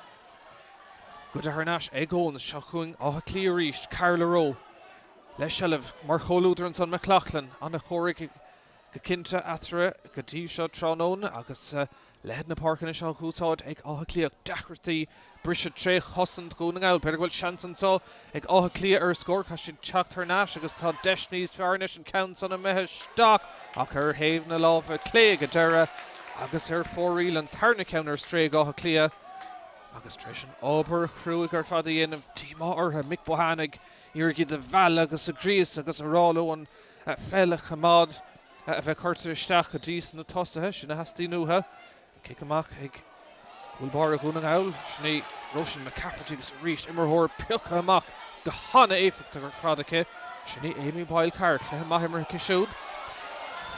goidte thar n-ais ag Owens. Seo chugainn Áth Cliath arís. Carla Rowe le seilbh mar chomhluadar ansan McLaughlin. An-chomhrac go cinnte eatarthu go dtí seo tráthnóna agus leithead na páirce anois á úsáid ag Áth Cliath. Deacrachtaí briseadh tré chosaint Dhún na nGall. B'fhéidir go bhfuil seans anseo ag Áth Cliath ar scór. Caithfidh siad teacht thar n-ais agus tá deis níos fearr anois an ceann san imithe isteach ach ar thaobh na láimhe clé ag an deireadh agus ar fóraoil an tarna ceann ar strae ag Áth Cliath agus tar éis an obair chruaidh ar fad a dhéanamh, díomá orthu, Mick Bohan ag iarraidh iad a mhealladh agus a ghríosadh agus a rá leo an pheil a choimeád a bheith curtha isteach go dtí sna tosaithe, sin a theastaíonn uathu. Cic amach ag cúl báire Dhún na nGall, sin í Róisín McCafferty agus arís imreoir pioctha amach go han-éifeachtach ar fad aici. Sin í Amy Boyle Carr, cluiche maith imeartha aici siúd.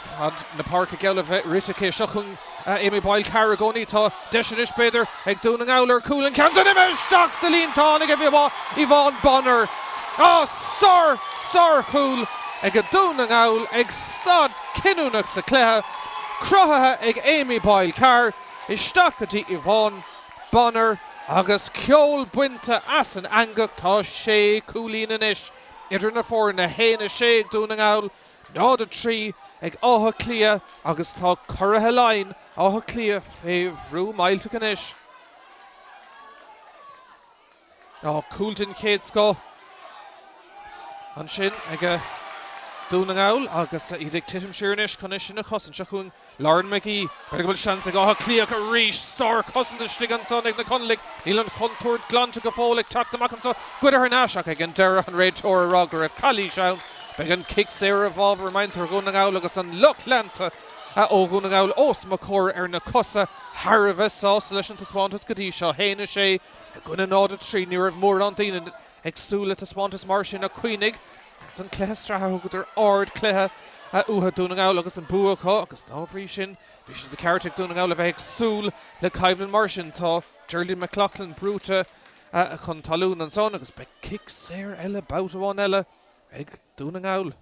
Fad na páirce geall a bheith rite aici. Seo chugainn Amy Boyle Carr i gcónaí. Tá deis anois b'fhéidir ag Dún na nGall ar chúl. An ceann san imithe isteach sa líontán ag Yvonne Bonner. Á, sár, sár-chúl ag Dún na nGall ag staid cinniúnach sa chluiche, cruthaithe ag Amy Boyle Carr, isteach go dtí Yvonne Bonner agus ceol bainte as an eangach. Tá sé chúilín anois idir na foirne, 1, 6 ag Dún na nGall, 0, 3 ag Áth Cliath agus tá curaithe Laighean, Áth Cliath, fé bhrú millteach anois. Á, cúl den chéad scoth ansin ag Dún na nGall agus iad ag titim siar anois chun é sin a chosaint. Seo chugainn Lauren McGee. B'fhéidir go bhfuil seans ag Áth Cliath arís. Sár-chosaint istigh ansan ag na Conallaigh. Níl an chontúirt glanta go fóill ag teacht amach anseo. Goidte thar n-ais ach ag an deireadh an réiteoir a rá go raibh calaois ann. Beidh an cic saor i bhfabhar muintir Dhún na nGall agus an lucht leanta ó Dhún na nGall os mo chomhair ar na cosa thar a bheith sásta leis an taispeántas go dtí seo. 1, 6. I gcoinne 0, 3, ní raibh mórán daoine ag súil le taispeántas mar sin ach cuimhnigh, ins an cluiche sraithe thugadar ard-chluiche uathu, Dún na nGall, agus an bua acu agus dá bhrí sin bhí sé de cheart ag Dún na nGall a bheith ag súil le coimhlint mar sin. Tá Geraldine McLaughlin brúite chun talún ansan agus beidh cic saor eile, babhta amháin eile ag Dún na nGall.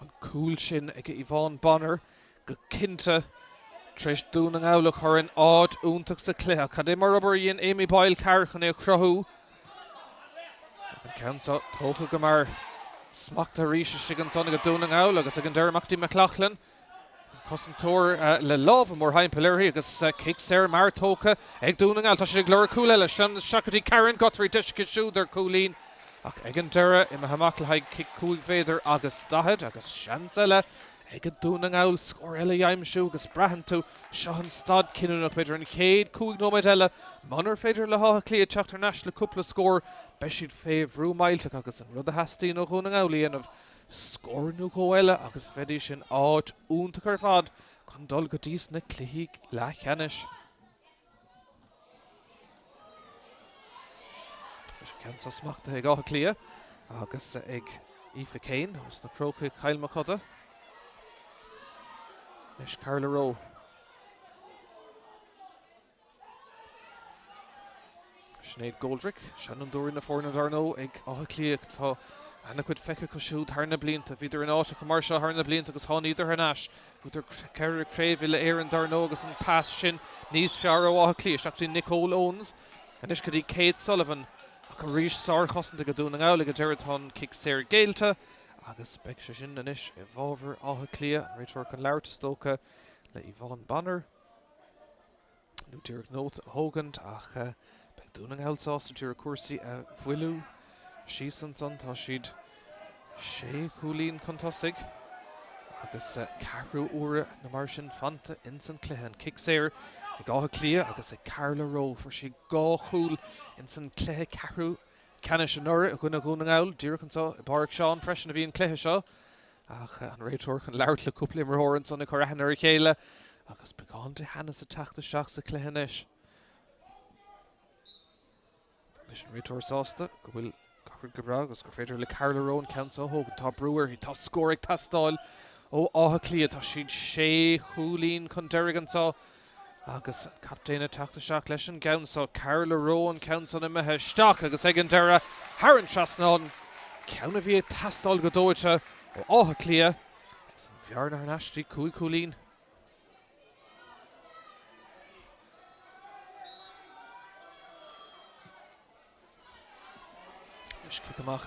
An cúl sin ag Yvonne Bonner go cinnte tar éis Dún na nGall a chur in áit iontach sa chluiche. Cad é mar obair a dhein Amy Boyle Carr chun é a chruthú? Ach an ceann seo tógtha go mear smachtaithe arís istigh ansan ag Dún na nGall agus ag an deireadh amach go dtí McLaughlin. An cosantóir le lámh mórthimpeall uirthi agus cic saor mear tógtha ag Dún na nGall. Tá siad ag lorg cúl eile. Isteach go dtí Karen Guthrie. Deis aici siúd ar chúilín. Ach ag an deireadh, imithe amach le haghaidh cic 5 mhéadar agus 40 agus seans eile ag Dún na nGall scór eile a aimsiú agus braitheann tú, seo an staid cinniúnach, b'fhéidir an chéad 5 nóiméad eile, munar féidir le hÁth Cliath teacht thar n-ais le cúpla scór, beidh siad fé bhrú millteach agus an rud a theastaíonn ó Dhún na nGall a dhéanamh, scór nó dhó eile agus bheidís in áit iontach ar fad chun dul go dtí sna cluichí leathcheannais. Leis an gceann seo smachtaithe ag Áth Cliath agus ag Aoife Kane ós na Crócaigh Chill Mochuda. Anois Carla Rowe. Sinéad Goldrick, seanfhondúirí na foirne dar ndóigh ag Áth Cliath. Tá ana-chuid feicthe acu siúd thar na blianta. Bhíodar in áiteacha mar seo thar na blianta agus tháiníodar thar n-ais. Bhuadar ceithre craobh uile-Éireann dar ndóigh agus an pas sin níos fearr ó Áth Cliath isteach go dtí Nicole Owens. Anois go dtí Kate Sullivan ach arís sárchosaint ag Dún na nGall ag an deireadh tá an cic saor géillte agus beidh sé sin anois i bhfabhar Átha Cliath. An réiteoir chun labhairt is dócha le Yvonne Bonner. nó díreach nóta a thógaint ach beidh Dún na nGall sásta díreach cúrsaí a mhoilliú síos ansan. Tá siad sé chúilín chun tosaigh agus ceathrú uaire nó mar sin fanta ins an cluiche. An cic saor ag Áth Cliath agus ag Carla Rowe. Fuair sí dhá chúl ins an cluiche ceathrú ceannais anuraidh i gcoinne Dhún na nGall. Díreach anseo i bPáirc Seán freisin a bhí an cluiche seo. Ach an réiteoir chun labhairt le cúpla imreoir ansan ag cur aithne ar a chéile agus beagán de theannas ag teacht isteach sa chluiche anois. Anois an réiteoir sásta go bhfuil gach rud go breá agus gur féidir le Carla Rowe an ceann seo a thógaint. Tá brú uirthi, tá scór ag teastáil ó Áth Cliath. Tá siad sé chúilín chun deiridh anseo. Agus an captaen ag teacht isteach leis an gceann seo, Carla Rowe an ceann san imithe isteach agus ag an deireadh thar an trasnán, ceann a bhí ag teastáil go dóite ó Áth Cliath agus an bhearna thar n-ais dtí 5 chúilín. Anois cic amach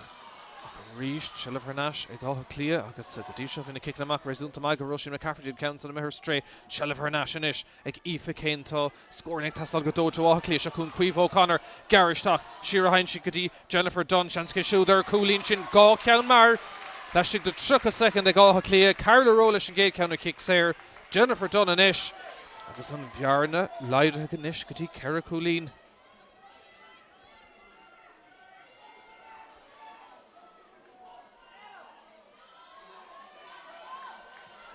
ach arís seilbh thar n-ais ag Áth Cliath agus go dtí seo bhí na ciceanna amach réasúnta maith ag Róisín McCafferty an ceann san imithe ar strae. Seilbh thar n-ais anois ag Aoife Kane. Tá scóranna ag teastáil go dóite ó Áth Cliath. Seo chugainn Caoimhe O'Connor. Gearr isteach. Siar a théann sí go dtí Jennifer Dunne. Seans aici siúd ar chúilín. Sin dhá cheann mear laistigh de 30 soicind ag Áth Cliath. Carla Rowe leis an gcéad cheann ó chic saor. Jennifer Dunne anois agus an bhearna laghdaithe anois go dtí ceithre chúilín.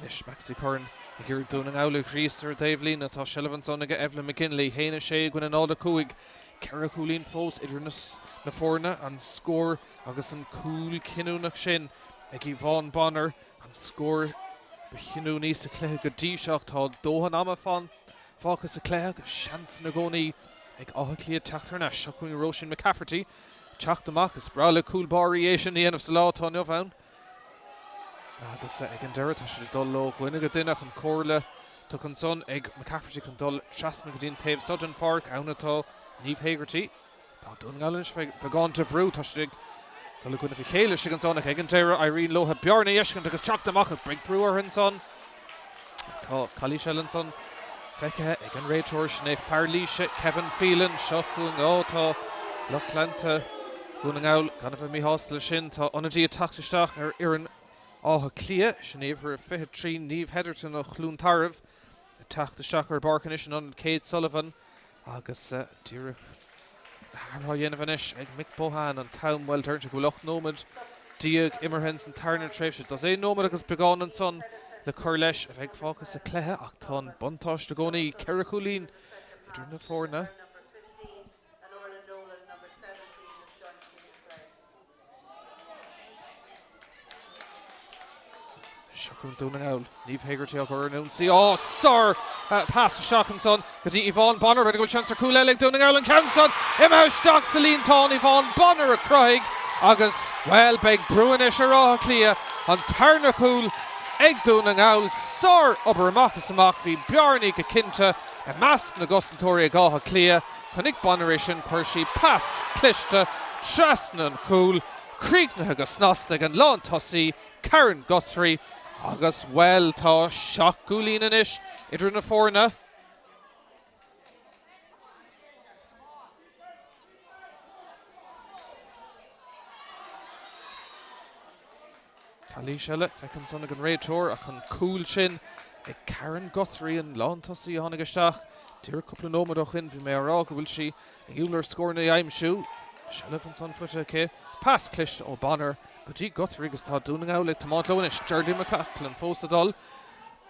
Anois Maxi Curran ag iarraidh Dún na nGall a ghríosadh ar an dtaobhlíne. Tá seilbh ansan ag Evelyn McGinley. 1-6 i gcoinne 0-5. Ceithre chúilín fós idir na foirne. An scór agus an cúl cinniúnach sin ag Yvonne Bonner. An scór ba chinniúnaí sa chluiche go dtí seo. Tá dóthain ama fágtha sa chluiche agus seans ina gcónaí ag Áth Cliath teacht thar n-ais. Seo chugainn Róisín McCafferty teacht amach. Is breá le cúl báirí é sin a dhéanamh sa lá atá inniu ann. Agus ag an deireadh tá siad ag dul ó dhuine go duine chun comhairle tugtha ansan ag McCafferty chun dul trasna go dtí an taobh seo den pháirc ann atá Niamh Hegarty. Tá Dún na Ngall anois faoi bheagán de bhrú. Tá siad ag dul i gcoinnibh a chéile istigh ansan ach ag an deireadh éiríonn leo bearna a fheiscint agus teacht amach ach beidh brú orthu ansan. Tá calaois eile ansan feicthe ag an réiteoir, sin é fear Laoise, Kevin Phelan. Seo chugainn, ó tá lucht leanta Dhún na nGall gan a bheith míshásta leis sin. Tá ionadaí ag teacht isteach ar fhoireann Átha Cliath, sin é uimhir 23, Niamh Hetherton ó Chluain Tarbh ag teacht isteach ar an bpáirc anois in ionad Kate Sullivan. Agus díreach athrú á dhéanamh anois ag Mick Bohan, an t-am, bhuel, deireann sé go bhfuil 18 nóiméad imeartha ins an tarna tréimhse. Dosaen nóiméad agus beagán ansan le cur leis a bheidh fágtha sa chluiche ach tá an buntáiste i gcónaí, ceithre chúilín idir na foirne. Seo chugainn Dún na nGall. Niamh Hegarty á gcur ar an ionsaí. Á, sár pas isteach ansan go dtí Yvonne Bonner. B'fhéidir go bhfuil seans ar chúl eile ag Dún na nGall. An ceann san imithe isteach sa líontán. Yvonne Bonner a chruthaigh agus, bhuel, beidh brú anois ar Áth Cliath. An tarna chúl ag Dún na nGall. Sár obair amach is amach. Bhí bearnaí go cinnte i measc na gcosantóirí ag Áth Cliath. Chonaic Bonner é sin, chuir sí pas cliste trasna an chúil, críochnaithe go snasta ag an lántosaí, Karen Guthrie, agus, bhuel, tá seacht gcúilín anois idir na foirne. Calaois eile feicthe ansan ag an réiteoir ach an cúl sin ag Karen Guthrie, an lántosaí a tháinig isteach díreach cúpla nóiméad ó shin. Bhí mé á rá go bhfuil sí inniúil ar scóranna a aimsiú. Seilbh ansan faighte aici. Pas cliste ó Bonner go dtí Guthrie agus tá Dún na nGall ag tiomáint leo anois. Geraldine McLaughlin fós ag dul.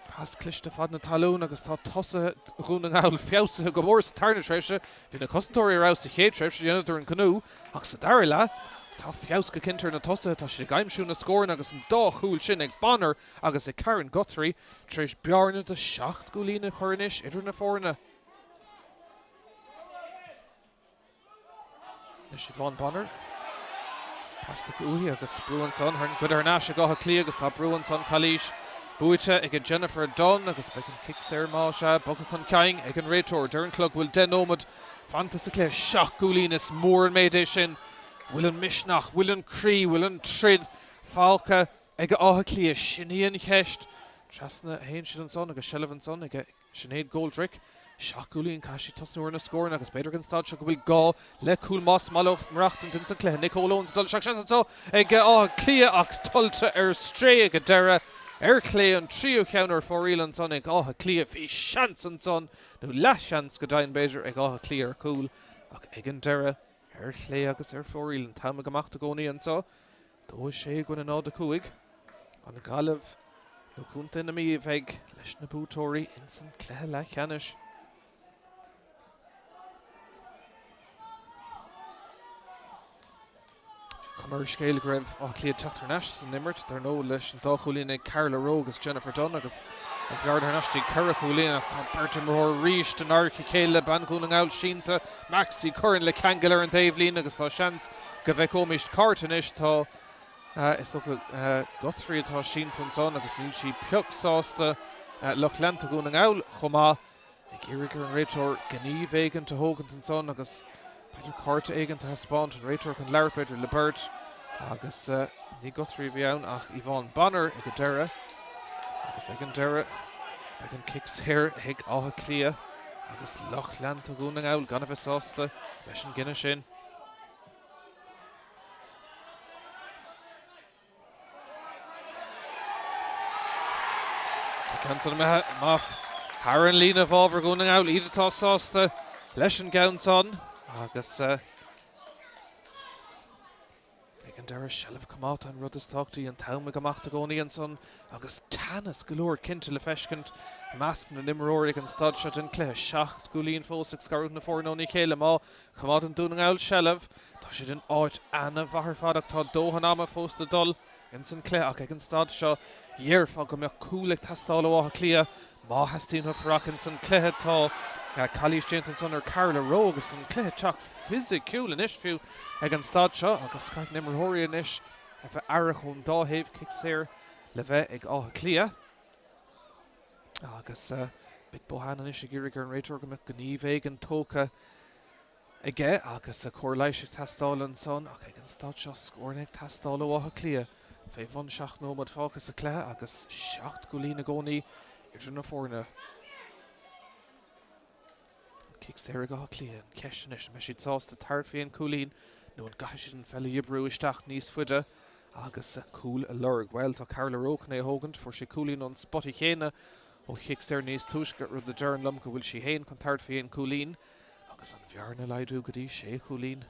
Pas cliste fad na talún agus tá tosaithe Dhún na nGall feabhsaithe go mór sa tarna tréimhse. Bhí na cosantóirí ar fheabhas sa chéad tréimhse, dheineadar an gnó, ach sa dara leath, tá feabhas go cinnte ar na tosaithe. Tá siad ag aimsiú na scóranna agus an dá chúl sin ag Bonner agus ag Karen Guthrie tar éis bearna de sheacht gcúilín a chur anois idir na foirne. Anois Yvonne Bonner. Pas tugtha uaithi agus brú ansan. Goidte thar n-ais ag Áth Cliath agus tá brú ansan. Calaois buaite ag Jennifer Dunne agus beidh an cic saor más ea bogtha chun cinn ag an réiteoir. Deir an clog go bhfuil 10 nóiméad fanta sa chluiche. 7 gcúilín, is mór an méid é sin. Bhfuil an misneach, bhfuil an croí, bhfuil an troid fágtha ag Áth Cliath? Sin í an cheist. Trasna a théann siad ansan agus seilbh ansan ag Sinéad Goldrick, 7 gcúilín, caithfidh sí tosnú ar na scóranna agus b'fhéidir ag an staid seo go bhfuil gá le cúl más maith leo maireachtaint ins an cluiche. Nicole Owens ag dul isteach, seans anseo ag Áth Cliath ach tuillte ar strae ag an deireadh. Ar chlé an tríú ceann ar fóraoil ansan ag Áth Cliath. Bhí seans ansan, nó leathsheans go deimhin b'fhéidir, ag Áth Cliath ar chúl ach ag an deireadh ar chlé agus ar fóraoil an t-am ag imeacht i gcónaí anseo. 2, 6 i gcoinne 0, 5. An Ghaillimh nó Contae na Mí a bheidh leis na buaiteoirí ins an cluiche leathcheannais. Cuma ar an scéal go raibh Áth Cliath ag teacht thar n-ais san imirt, dar ndóigh, leis an dá chúilín ag Carla Rowe agus Jennifer Dunne agus an bhearna thar n-ais go dtí ceithre chúilín ach tá beirt imreoir arís in adharca a chéile, bean Dhún na nGall sínte, Maxi Curran le ceangal ar an taobhlíne agus tá seans go bhfeicfimid cárta anois. Tá, is dócha, Guthrie atá sínte ansan agus níl sí pioc sásta. Lucht leanta Dhún na nGall chomh maith ag iarraidh ar an réiteoir gníomh éigint a thógaint ansan agus b'fhéidir cárta éigint a thaispeáint. An réiteoir chun labhairt b'fhéidir le beirt agus ní Guthrie a bhí ann ach Yvonne Bonner ag an deireadh. Agus ag an deireadh beidh an cic saor ag Áth Cliath agus lucht leanta Dhún na nGall gan a bheith sásta leis an gcinneadh sin. An ceann san imithe amach thar an líne i bhfabhar Dhún na nGall, iad atá sásta leis an gceann san agus ag an deireadh seilbh coimeádta an rud is tábhachtaí, an t-am ag imeacht i gcónaí ansan agus teannas go leor cinnte le feiscint i measc na n-imreoirí ag an staid seo den chluiche. 7 gcúilín fós ag scarúint na foirne óna chéile. Má choimeádann Dún na nGall seilbh, tá siad in áit ana-mhaith ar fad ach tá dóthain ama fós le dul ins an cluiche ach ag an staid seo dhéarfá go mbeadh cúl ag teastáil ó Áth Cliath má theastaíonn uathu fanacht ins an cluiche. Tá calaois déanta ansan ar Carla Rowe agus an cluiche ag teacht fisiciúil anois fiú ag an staid seo agus caithfidh na imreoirí anois a bheith aireach ón dá thaobh. Cic saor le bheith ag Áth Cliath. Agus Mick Bohan anois ag iarraidh ar an réiteoir go mbeadh gníomh éigin tógtha aige agus cóir leighis ag teastáil ansan ach ag an staid seo scóranna ag teastáil ó Áth Cliath. Fé bhun 7 nóiméad fágtha sa chluiche agus 7 gcúilín i gcónaí idir na foirne. Cic saor ag Áth Cliath. An cheist anois, an mbeidh siad sásta tabhairt faoi an cúilín nó an gcaithfidh siad an pheil a dhíbriú isteach níos faide agus cúl a lorg? Bhuel, tá Carla Rowe chun é a thógaint. Fuair sí cúilín ón spota chéanna ó chic saor níos túisce, rud a deireann liom go bhfuil sí féin chun tabhairt faoi an cúilín agus an bhearna a laghdú go dtí sé chúilín.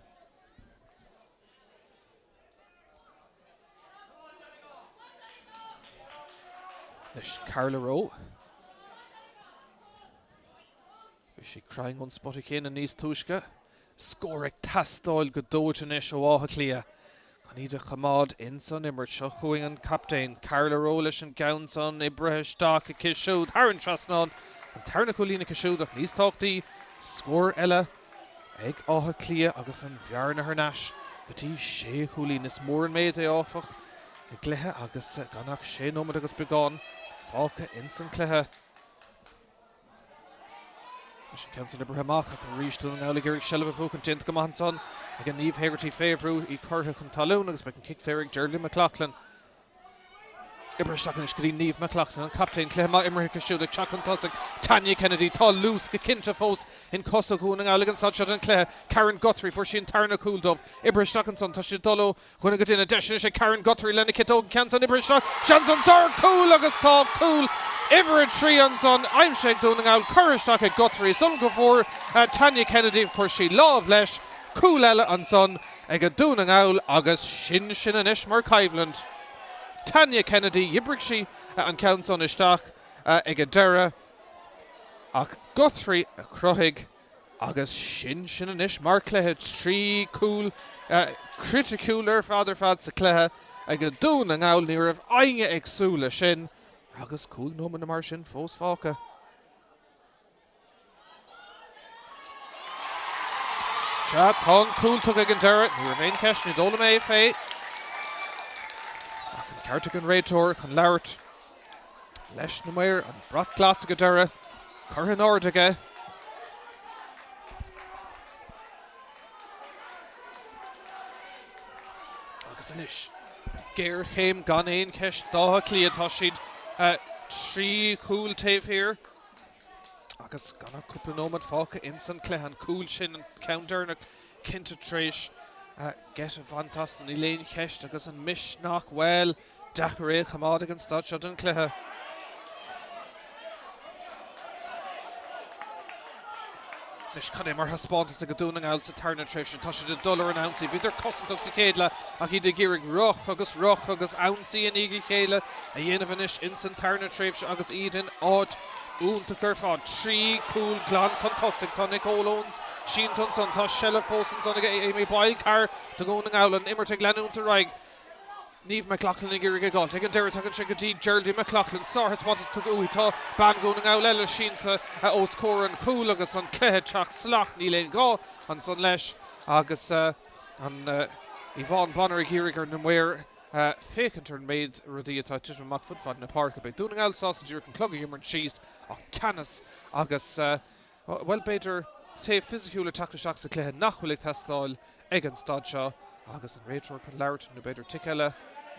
Anois Carla Rowe. Bhí sí cruinn ón spota céanna níos túisce. Scór ag teastáil go dóite anois ó Áth Cliath chun iad a choimeád ins an imirt. Seo chugainn an captaen, Carla Rowe leis an gceann san oibrithe isteach aici siúd thar an trasnán. An tarna cúilín aici siúd ach níos tábhachtaí, scór eile ag Áth Cliath agus an bhearna thar n-ais go dtí sé chúilín. Is mór an méid é, áfach, i gcluiche agus gan ach sé nóiméad agus beagán fágtha ins an cluiche. Leis an ceann san oibrithe amach ach arís Dún na nGall ag iarraidh seilbh a bhuachaint. Déanta go maith ansan ag an Niamh Hegarty fé bhrú, í curtha chun talún agus beidh an cic saor ag Geraldine McLaughlin. Oibrithe isteach anois go dtí Niamh McLaughlin, an captaen. Cluiche maith imeartha aici siúd ag teacht chun tosaigh. Tanya Kennedy, tá luas go cinnte fós in cosa Dhún na nGall ag an staid seo den chluiche. Karen Guthrie, fuair sí an tarna cúl dóibh. Oibrithe isteach ansan, tá siad ag dul ó dhuine go duine. Deis anois ag Karen Guthrie lena ciotóg, an ceann san oibrithe isteach. Seans anso ar chúl agus tá cúl uimhir 3 ansan aimsithe ag Dún na nGall. Curtha isteach ag Guthrie. Is dóigh liom go bhfuair Tanya Kennedy, chuir sí lámh leis. Cúl eile ansan ag Dún na nGall agus sin sin anois mar choimhlint. Tanya Kennedy, dh'oibrigh sí an ceann san isteach ag an deireadh ach Guthrie a chruthaigh agus sin sin anois mar chluiche. 3 chúl criticiúil ar fad ar fad sa chluiche ag Dún na nGall. Ní raibh éinne ag súil leis sin agus 5 nóiméad mar sin fós fágtha. Sea, tá an cúl tugtha ag an deireadh. Ní raibh aon cheist, ní dóigh liom é fé. Ach an ceart ag an réiteoir chun labhairt leis na maoir. An brat glas ag an deireadh curtha in airde aige. Agus anois, géarchéim gan aon cheist d'Áth Cliath. Tá siad 3 chúl taobh thiar. Agus gan ach cúpla nóiméad fágtha ins an cluiche, an cúl sin, an ceann deireanach, cinnte tar éis geit a bhaint astu, níl aon cheist, agus an misneach, bhuel, deacair é a choimeád ag an staid seo den chluiche. Anois, cad é mar thaispeántas ag Dún na nGall sa tarna tréimhse. Tá siad ag dul ar an ionsaí. Bhíodar cosantach sa chéad leath ach iad ag iarraidh ruc agus ruc agus ionsaí i ndiaidh a chéile a dhéanamh anois ins an tarna tréimhse agus iad in áit iontach ar fad. 3 chúl glan chun tosaigh. Tá Nicole Owens sínte ansan. Tá seilbh fós ansan ag Amy Boyle. Cara do Dhún na nGall. An imirt ag leanúint ar aghaidh. Niamh McLaughlin ag iarraidh a ghabháilt. Ag an deireadh tagann sé go dtí Geraldine McLaughlin. Sárthaispeántas tugtha uaithi. Tá bean Dhún na nGall eile sínte os comhair an chúil agus an cluiche ag teacht salach. Níl aon ghá ansan leis agus an Yvonne Bonner ag iarraidh ar na maoir féachaint ar an méid rudaí atá ag titim amach fud fad na páirce. Beidh Dún na nGall sásta díreach an clog a dh'imirt síos ach teannas agus Bhuel, b'fhéidir taobh fisiciúil ag teacht isteach sa chluiche nach bhfuil ag teastáil ag an staid seo agus an réiteoir chun labhairt nó b'fhéidir tic eile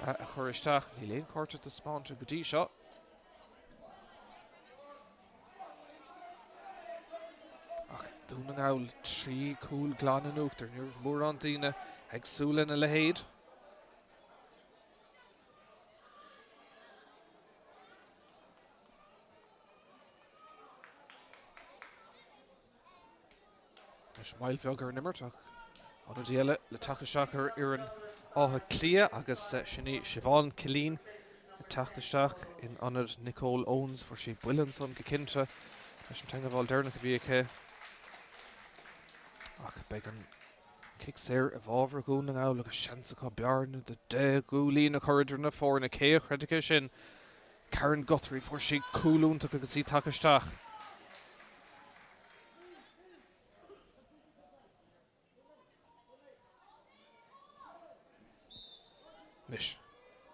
a chur isteach. Níl aon chárta taispeánta go dtí seo. Ach Dún na nGall, 3 chúl glan in uachtar. Ní raibh mórán daoine ag súil lena leithéid. Anois moill bheag ar an imirt ach ionadaí eile le teacht isteach ar fhoireann Átha Cliath agus sin í Siobhán Killeen ag teacht isteach in ionad Nicole Owens. Fuair sí buille ansan go cinnte leis an teagmháil deireanach a bhí aici ach beidh an cic saor i bhfabhar Dhún na nGall agus seans acu bearna de 10 gcúilín a chur idir na foirne. Cé a chreidfeadh é sin? Karen Guthrie, fuair sí cúl iontach agus í tagtha isteach. Anois,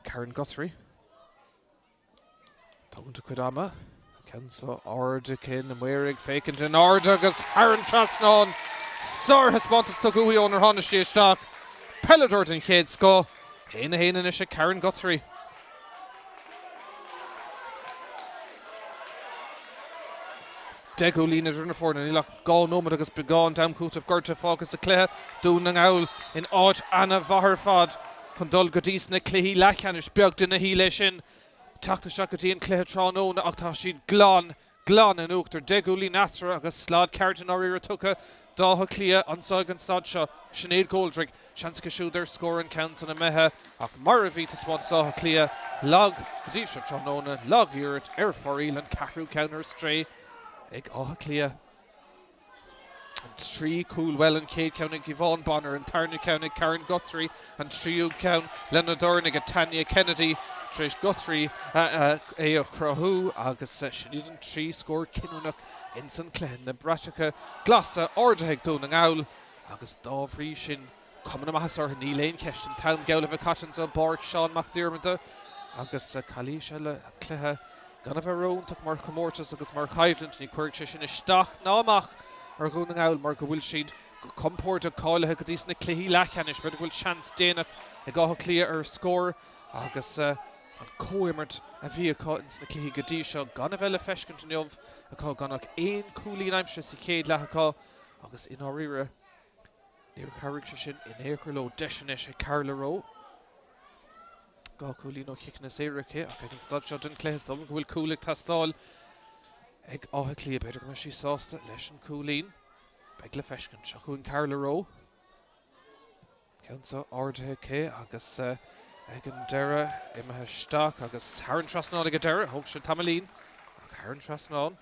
Karen Guthrie. Tógaint a cuid ama. Ceann seo ard aici, na maoir ag féachaint in airde agus thar an trasnán. Sárthaispeántas tugtha uaithi ónar tháinig sí isteach. Peileadóir den chéad scoth. 1-1 anois ag Karen Guthrie. 10 gcúilín idir na foirne, níl ach 2 nóiméad agus beagán d'am cúitimh gortaithe fágtha sa chluiche. Dún na nGall in áit ana-mhaith ar fad chun dul go dtí sna cluichí leathcheannais. Beag duine a shíl é sin teacht isteach go dtí an cluiche tráthnóna ach tá siad glan glan in uachtar. 10 gcúilín eatarthu agus slad ceart i ndáiríre tugtha d'Áth Cliath anso ag an staid seo. Sinéad Goldrick, seans aici siúd ar scór an ceann san imithe ach mar a bhí taispeántas Átha Cliath lag go dtí seo tráthnóna, lag-iarracht ar foraíl an ceathrú ceann ar strae ag Áth Cliath. An 3 chúl, bhuel, an chéad cheann ag Yvonne Bonner, an tarna ceann ag Karen Guthrie, an tríú ceann lena dorn ag Tanya Kennedy tar éis Guthrie é a chruthú agus sin iad an 3 scór cinniúnach ins an cluiche. Na bratacha glasa ardaithe ag Dún na nGall agus dá bhrí sin Cuma na maitheasa orthu, níl aon cheist. An t-am geall le bheith caite anso i bPáirc Seán Mac Diarmada agus calaois eile, an cluiche gan a bheith ró-iontach mar chomórtas agus mar choimhlint, ní chuirfidh sé sin isteach ná amach ar Dhún na nGall mar go bhfuil siad go compordach cáilithe go dtí sna cluichí leathcheannais. B'fhéidir go bhfuil seans déanach ag Áth Cliath ar scór agus. An comhimirt a bhí acu ins na cluichí go dtí seo gan a bheith le feiscint inniu acu, gan ach aon chúilín aimsithe sa chéad leath acu agus i ndáiríre níor chabhraigh sé sin in aon chor leo. Deis anois ag Carla Rowe. 2 chúilín ó chiceanna saora aici ach ag an staid seo den chluiche is dóigh liom go bhfuil cúl ag teastáil ag Áth Cliath. B'fhéidir go mbeidh sí sásta leis an chúilín. Beidh le feiscint. Seo chugainn Carla Rowe. Ceann seo ardaithe aici agus ag an deireadh imithe isteach agus thar an trasnán ag an deireadh. Thóg sé tamaillín ach thar an trasnán.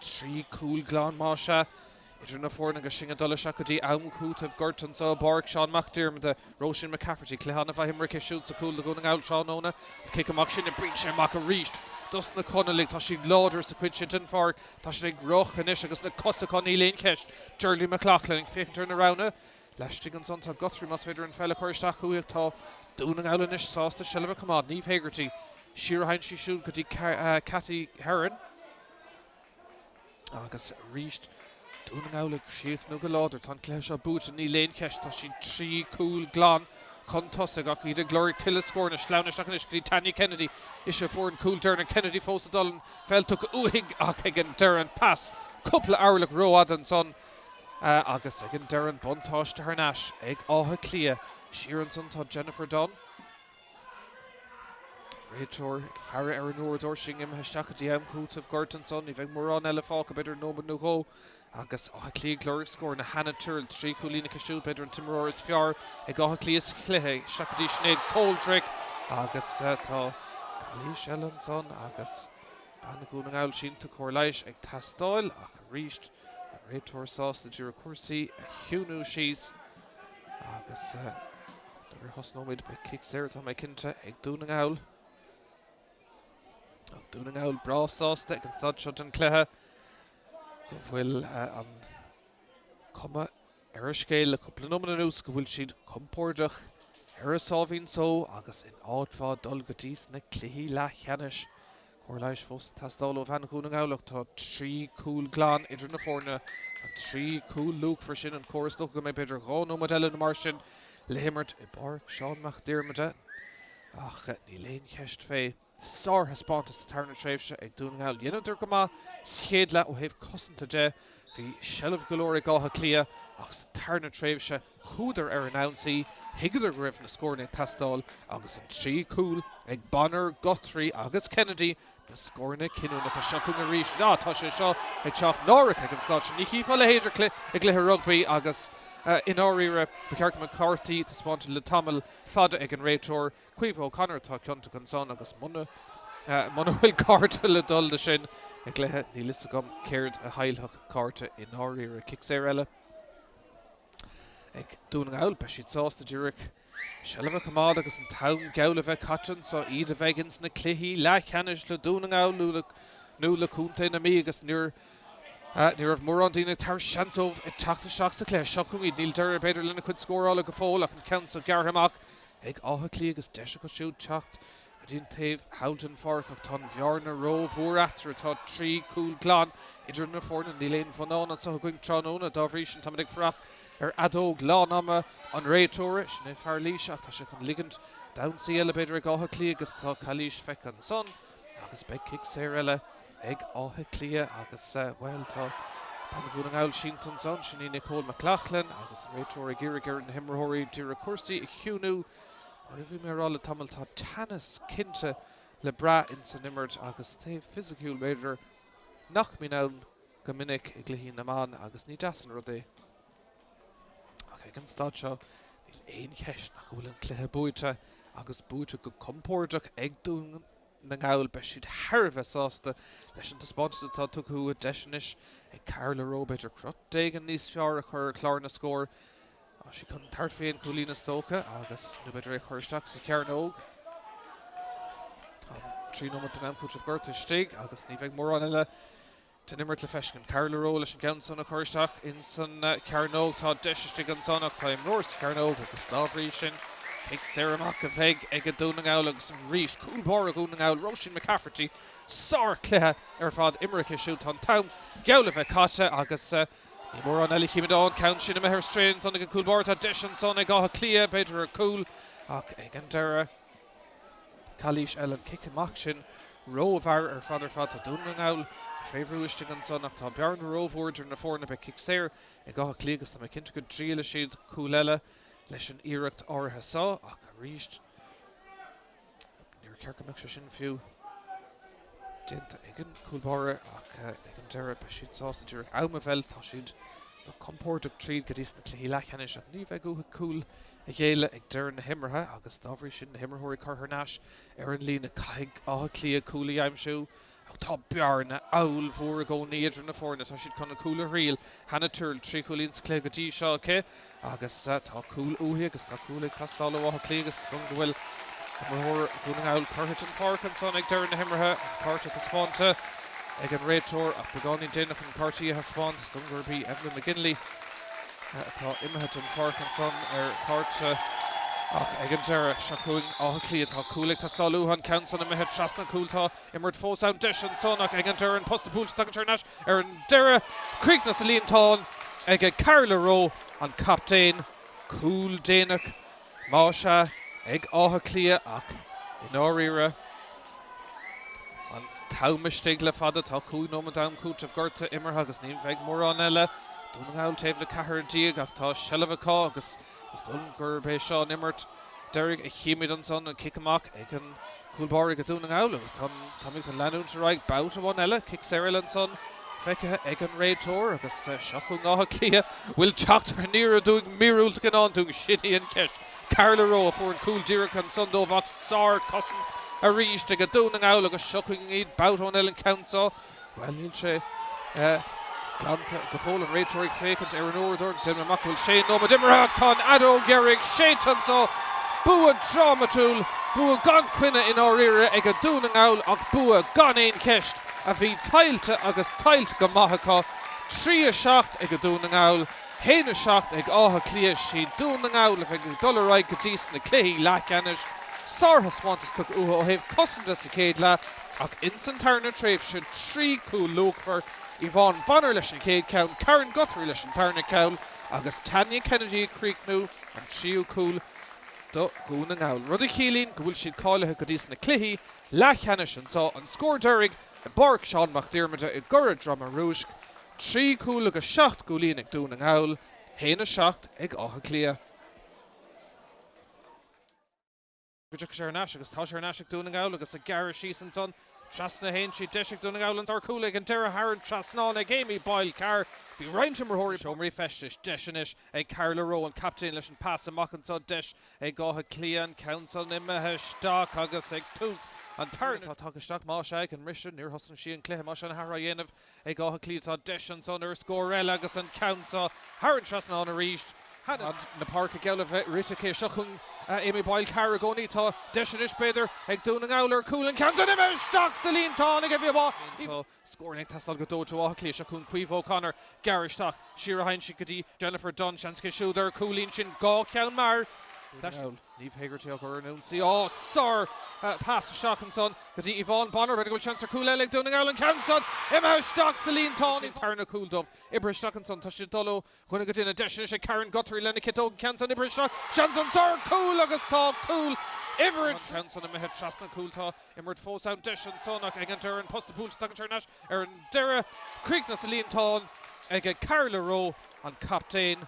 3 cúl glan más ea idir na foirne agus sinn ag dul isteach go dtí am cúitimh goirt anseo i bPáirc Seán Mac Diarmada. Róisín McCafferty, cluiche an-mhaith imeartha aici siúd sa chúl do Dhún na nGall tráthnóna. An cic amach sin, oibríonn sé amach arís dos na Conallaigh. Tá siad láidir sa chuid sin den pháirc. Tá siad ag rith anois agus na cosa acu, níl aon cheist. Geraldine McLaughlin ag féachaint ar na roghanna. Laistigh ansan tá Guthrie, más féidir an pheil a chur isteach chuici. Tá Dún na nGall anois sásta seilbh a choimeád. Niamh Hegarty, siar a théann sí siúd go dtí Cathy Herron. Agus arís Dún na nGall ag críochnú go láidir. Tá an cluiche seo buaite, níl aon cheist. Tá siad 3 chúl glan chun tosaigh ach iad ag lorg tuilleadh scóranna. Sleamhnaithe isteach anois go dtí Tanya Kennedy. Ise a fuair an cúl deireanach. Kennedy fós ag dul, an pheil tugtha uaithi ach ag an deireadh an pas cúpla orlach rófhada ansan. Agus ag an deireadh an buntáiste thar n-ais ag Áth Cliath. Siar ansan tá Jennifer Dunne. Réiteoir ag faire ar an uaireadóir. Sinn imithe isteach go dtí am cúitimh goirt ansan. Ní bheidh mórán eile fágtha, b'fhéidir nóiméad nó dhó. Agus Áth Cliath ag lorg scóranna. Hannah Tyrrell, 3 chúilín aici siúd, b'fhéidir an t-imreoir is fearr ag Áth Cliath sa chluiche. Isteach go dtí Sinéad Coldrick agus tá calaois eile ansan agus bean Dhún na nGall sínte, cóir leighis ag teastáil ach arís An réiteoir sásta díreach cúrsaí a chiúnú síos agus nuair a thosnóimid beidh cic saor, tá mé cinnte, ag Dún na nGall. Ach Dún na nGall breá sásta ag an staid seo den chluiche go bhfuil an cuma ar an scéal le cúpla nóiméad anuas go bhfuil siad compordach ar a sáimhín só agus in áit mhaith dul go dtí sna cluichí leathcheannais. Cóir leighis fós ag teastáil ó bhean Dhún na nGall ach tá 3 chúl glan idir na foirne, an 3 chúl luachmhar sin an cóir. Is dócha go mbeidh b'fhéidir 2 nóiméad eile nó mar sin le himirt i bPáirc Seán Mac Diarmada ach níl aon cheist fé. Sárthaispeántas sa tarna tréimhse ag Dún na nGall. Dheineadar go maith sa chéad leath ó thaobh cosanta de. Bhí seilbh go leor ag Áth Cliath ach sa tarna tréimhse chuadar ar an ionsaí, thuigeadar go raibh na scóranna ag teastáil agus an 3 chúl ag Bonner, Guthrie agus Kennedy na scóranna cinniúnacha. Seo chugainn arís. Ah, tá sé seo ag teacht náireach ag an staid seo. Ní chífeá a leithéid i gcluiche rugbaí agus i ndáiríre ba cheart go mbeadh cártaí taispeánta le tamall fada ag an réiteoir. Caoimhe O'Connor atá ciontach ansan agus muna bhfuil cárta le dul de sin i gcluiche, níl fhios agam céard a thuillfeadh cárta i ndáiríre. Cic saor eile ag Dún na nGall. Beidh siad sásta díreach seilbh a choimeád agus an t-am geall a bheith caite anso. Iad a bheidh ins na cluichí leathcheannais le Dún na nGall nó le Contae na Mí agus níor Ní raibh mórán daoine ag tabhairt seans dóibh ag teacht isteach sa chluiche. Seo chugainn iad. Níl deireadh b'fhéidir lena cuid scórála go fóill ach an ceann seo gearrtha amach ag Áth Cliath agus deis acu siúd teacht go dtí an taobh thall den pháirc ach tá an bhearna rómhór eatarthu. Tá 3 chúl glan idir na foirne. Níl aon bhonnán anseo againn tráthnóna. Dá bhrí sin táimid ag fanacht ar fheadóg lán-ama an réiteora. Sin é fear Laoise ach tá sé chun ligint d'ionsaí eile b'fhéidir ag Áth Cliath agus tá calaois feicthe ansan agus beidh cic saor eile ag Áth Cliath agus, bhuel, tá bean Dhún na nGall sínte ansan, sin í Nicole McLaughlin agus an réiteoir ag iarraidh ar na himreoirí díreach cúrsaí a chiúnú. Mar a bhí mé a rá le tamall, tá teannas cinnte le brath ins an imirt agus taobh fisiciúil, b'fhéidir, nach mbíonn ann go minic i gcluichí na mban agus ní deas an rud é. Ach ag an staid seo, níl aon cheist nach bhfuil an cluiche buaite agus buaite go compordach ag Dún na nGall. Beidh siad thar a bheith sásta leis an taispeántas atá tugtha uathu. Deis anois ag Carla Rowe, b'fhéidir, crot éigin níos fearr a chur ar chlár na scór. Tá sí chun tabhairt faoi an cúilín is dócha agus, nó b'fhéidir é a chur isteach sa chearnóg. Tá 3 nóiméad den am cúitimh gorta istigh agus ní bheidh mórán eile den imirt le feiscint. Carla Rowe leis an gceann san a chur isteach ins an chearnóg. Tá deis istigh ansan ach tá imreoir sa chearnóg agus dá bhrí sin cic saor amach a bheidh ag Dún na nGall agus arís cúl báire Dhún na nGall, Róisín McCafferty, sár-chluiche ar fad imeartha aici siúd. Tá an t-am geall le bheith caite agus. Ní mórán eile a chímid ann, ceann sin imithe ar strae ansan ag an gcúl báire, tá deis ansan ag Áth Cliath, b'fhéidir ar chúl ach ag an deireadh calaois eile, an cic amach sin rómhear ar fad ar fad. Tá Dún na nGall fé bhrú istigh ansan ach tá bearna rómhór idir na foirne, beidh cic saor ag Áth Cliath agus tá mé cinnte go dtriailfidh siad cúl eile leis an iarracht áirithe seo ach arís Níor cheart go mbeadh sé sin fiú déanta ag an gcúl báire ach ag an deireadh beidh siad sásta díreach am a mheilt. Tá siad go compordach tríd go dtí sna cluichí leathcheannais ach ní bheidh uathu cúl a ghéilleadh ag deireadh na himeartha agus dá bhrí sin na himreoirí curtha thar n-ais ar an líne. Caithfidh Áth Cliath cúl a aimsiú. Tá bearna ollmhór i gcónaí idir na foirne. Tá siad chun an cúl a thriail. Hannah Tyrrell, 3 chúilín sa chluiche go dtí seo aici agus tá cúl uaithi agus tá cúl ag teastáil ó Áth Cliath agus is dóigh go bhfuil imreoir Dhún na nGall curtha den pháirc ansan ag deireadh na himeartha. An cárta taispeánta ag an réiteoir ach beagáinín déanach an cártaí a thaispeáint. Is dóigh gurb í Evelyn McGinley atá imithe den pháirc ansan ar chárta ach ag an deireadh, seo chugainn Áth Cliath. Tá cúl ag teastáil uathu, an ceann san imithe trasna an chúil. Tá imirt fós ann, deis ansan ach ag an deireadh an posta buailte, tagann sé thar n-ais ar an deireadh. Críochnaithe sa líontán ag Carla Rowe, an captaen. Cúl déanach más ea ag Áth Cliath ach i ndáiríre an t-am istigh le fada. Tá 5 nóiméad d'am cúitimh gorta imeartha agus ní bheidh mórán eile. Dún na nGall taobh le 14 ach tá seilbh acu agus is dóigh liom gurb é seo an imirt deiridh a chímid ansan, an cic amach ag an gcúl báire ag Dún na nGall agus táimid chun leanúint ar aghaidh babhta amháin eile, cic saor eile ansan feicthe ag an réiteoir agus seo chugainn Áth Cliath. Bhfuil teacht aniar aduaidh míorúilteach i ndán dúinn? Sin í an cheist. Carla Rowe a fuair an cúl díreach ansan dóibh ach sár-chosaint arís ag Dún na nGall agus seo chugainn iad babhta amháin eile an ceann seo. Bhuel, níl sé glanta go fóill. An réiteoir ag féachaint ar an uaireadóir. Déanaim amach go bhfuil sé nóiméad imeartha ach tá an fheadóg dheiridh séidte anseo. Bua drámatúil, bua gan choinne i ndáiríre ag Dún na nGall ach bua gan aon cheist a bhí tuillte agus tuillte go maith acu. 3, 7 ag Dún na nGall, 1, 7 ag Áth Cliath. Siad Dún na nGall a bheidh ag dul ar aghaidh go dtí sna cluichí leathcheannais. Sárthaispeántas tugtha uathu ó thaobh cosanta sa chéad leath. Ach ins an tarna tréimhse, 3 chúl luachmhar, Yvonne Bonner leis an chéad cheann, Karen Guthrie leis an tarna ceann agus Tanya Kennedy ag críochnú an tríú cúl do Dhún na nGall. Rud a chiallaíonn go bhfuil siad cáilithe go dtí sna cluichí leathcheannais anseo. An scór deiridh i bPáirc Seán Mac Diarmada i gCora Droma Rúisc, 3 chúl agus 7 gcúilín ag Dún na nGall, 1, 7 ag Áth Cliath. Go dtiocfaidh sé thar n-ais agus tá sé thar n-ais ag Dún na nGall agus ag gearradh síos ansan trasna a théann sí. Deis ag Dún na nGall an sár-chúl ag an deireadh thar an trasnán ag Amy Boyle Carr. Bhí roinnt imreoirí seomraí feistis. Deis anois ag Carla Rowe, an captaen, leis an pas amach anso. Deis ag Áth Cliath an ceann san imithe isteach agus ag tús an tarna. Tá tagtha isteach más ea ag an mbriseadh. Níor thosnaigh sí an cluiche más ea na hathruithe á dhéanamh Ag Áth Cliath tá deis ansan ar scór eile agus an ceann seo thar an trasnán arís. Fad na páirce geall le bheith rite aici. Seo chugainn Amy Boyle Carr i gcónaí. Tá deis anois b'fhéidir ag Dún na nGall ar chúl. An ceann san imithe isteach sa líontán ag Evie Tá scór ag teastáil go dóite ó Áth Cliath. Seo chugainn Caoimhe O'Connor. Gearradh isteach. Siar a théann sí go dtí Jennifer Dunne. Seans aici siúd ar chúilín. Sin 2 cheann mear. Niamh Hegarty á gcur ar an ionsaí. Á, sár pas isteach ansan go dtí Yvonne Bonner. B'fhéidir go bhfuil seans ar chúl eile ag Dún na nGall. An ceann san imithe isteach sa líontán. An tarna cúl dóibh. Oibrithe isteach ansan. Tá siad ag dul ó dhuine go duine. Deis anois ag Karen Guthrie lena ciotóg. An ceann san oibrithe isteach. Seans anso ar chúl agus tá cúl uimhir An ceann san imithe trasna an chúil. Tá imirt fós ann. Deis ansan ach ag an deireadh an posta buailte. Tagann sé thar n-ais ar an deireadh. Críochnaithe sa líontán ag Carla Rowe, an captaen.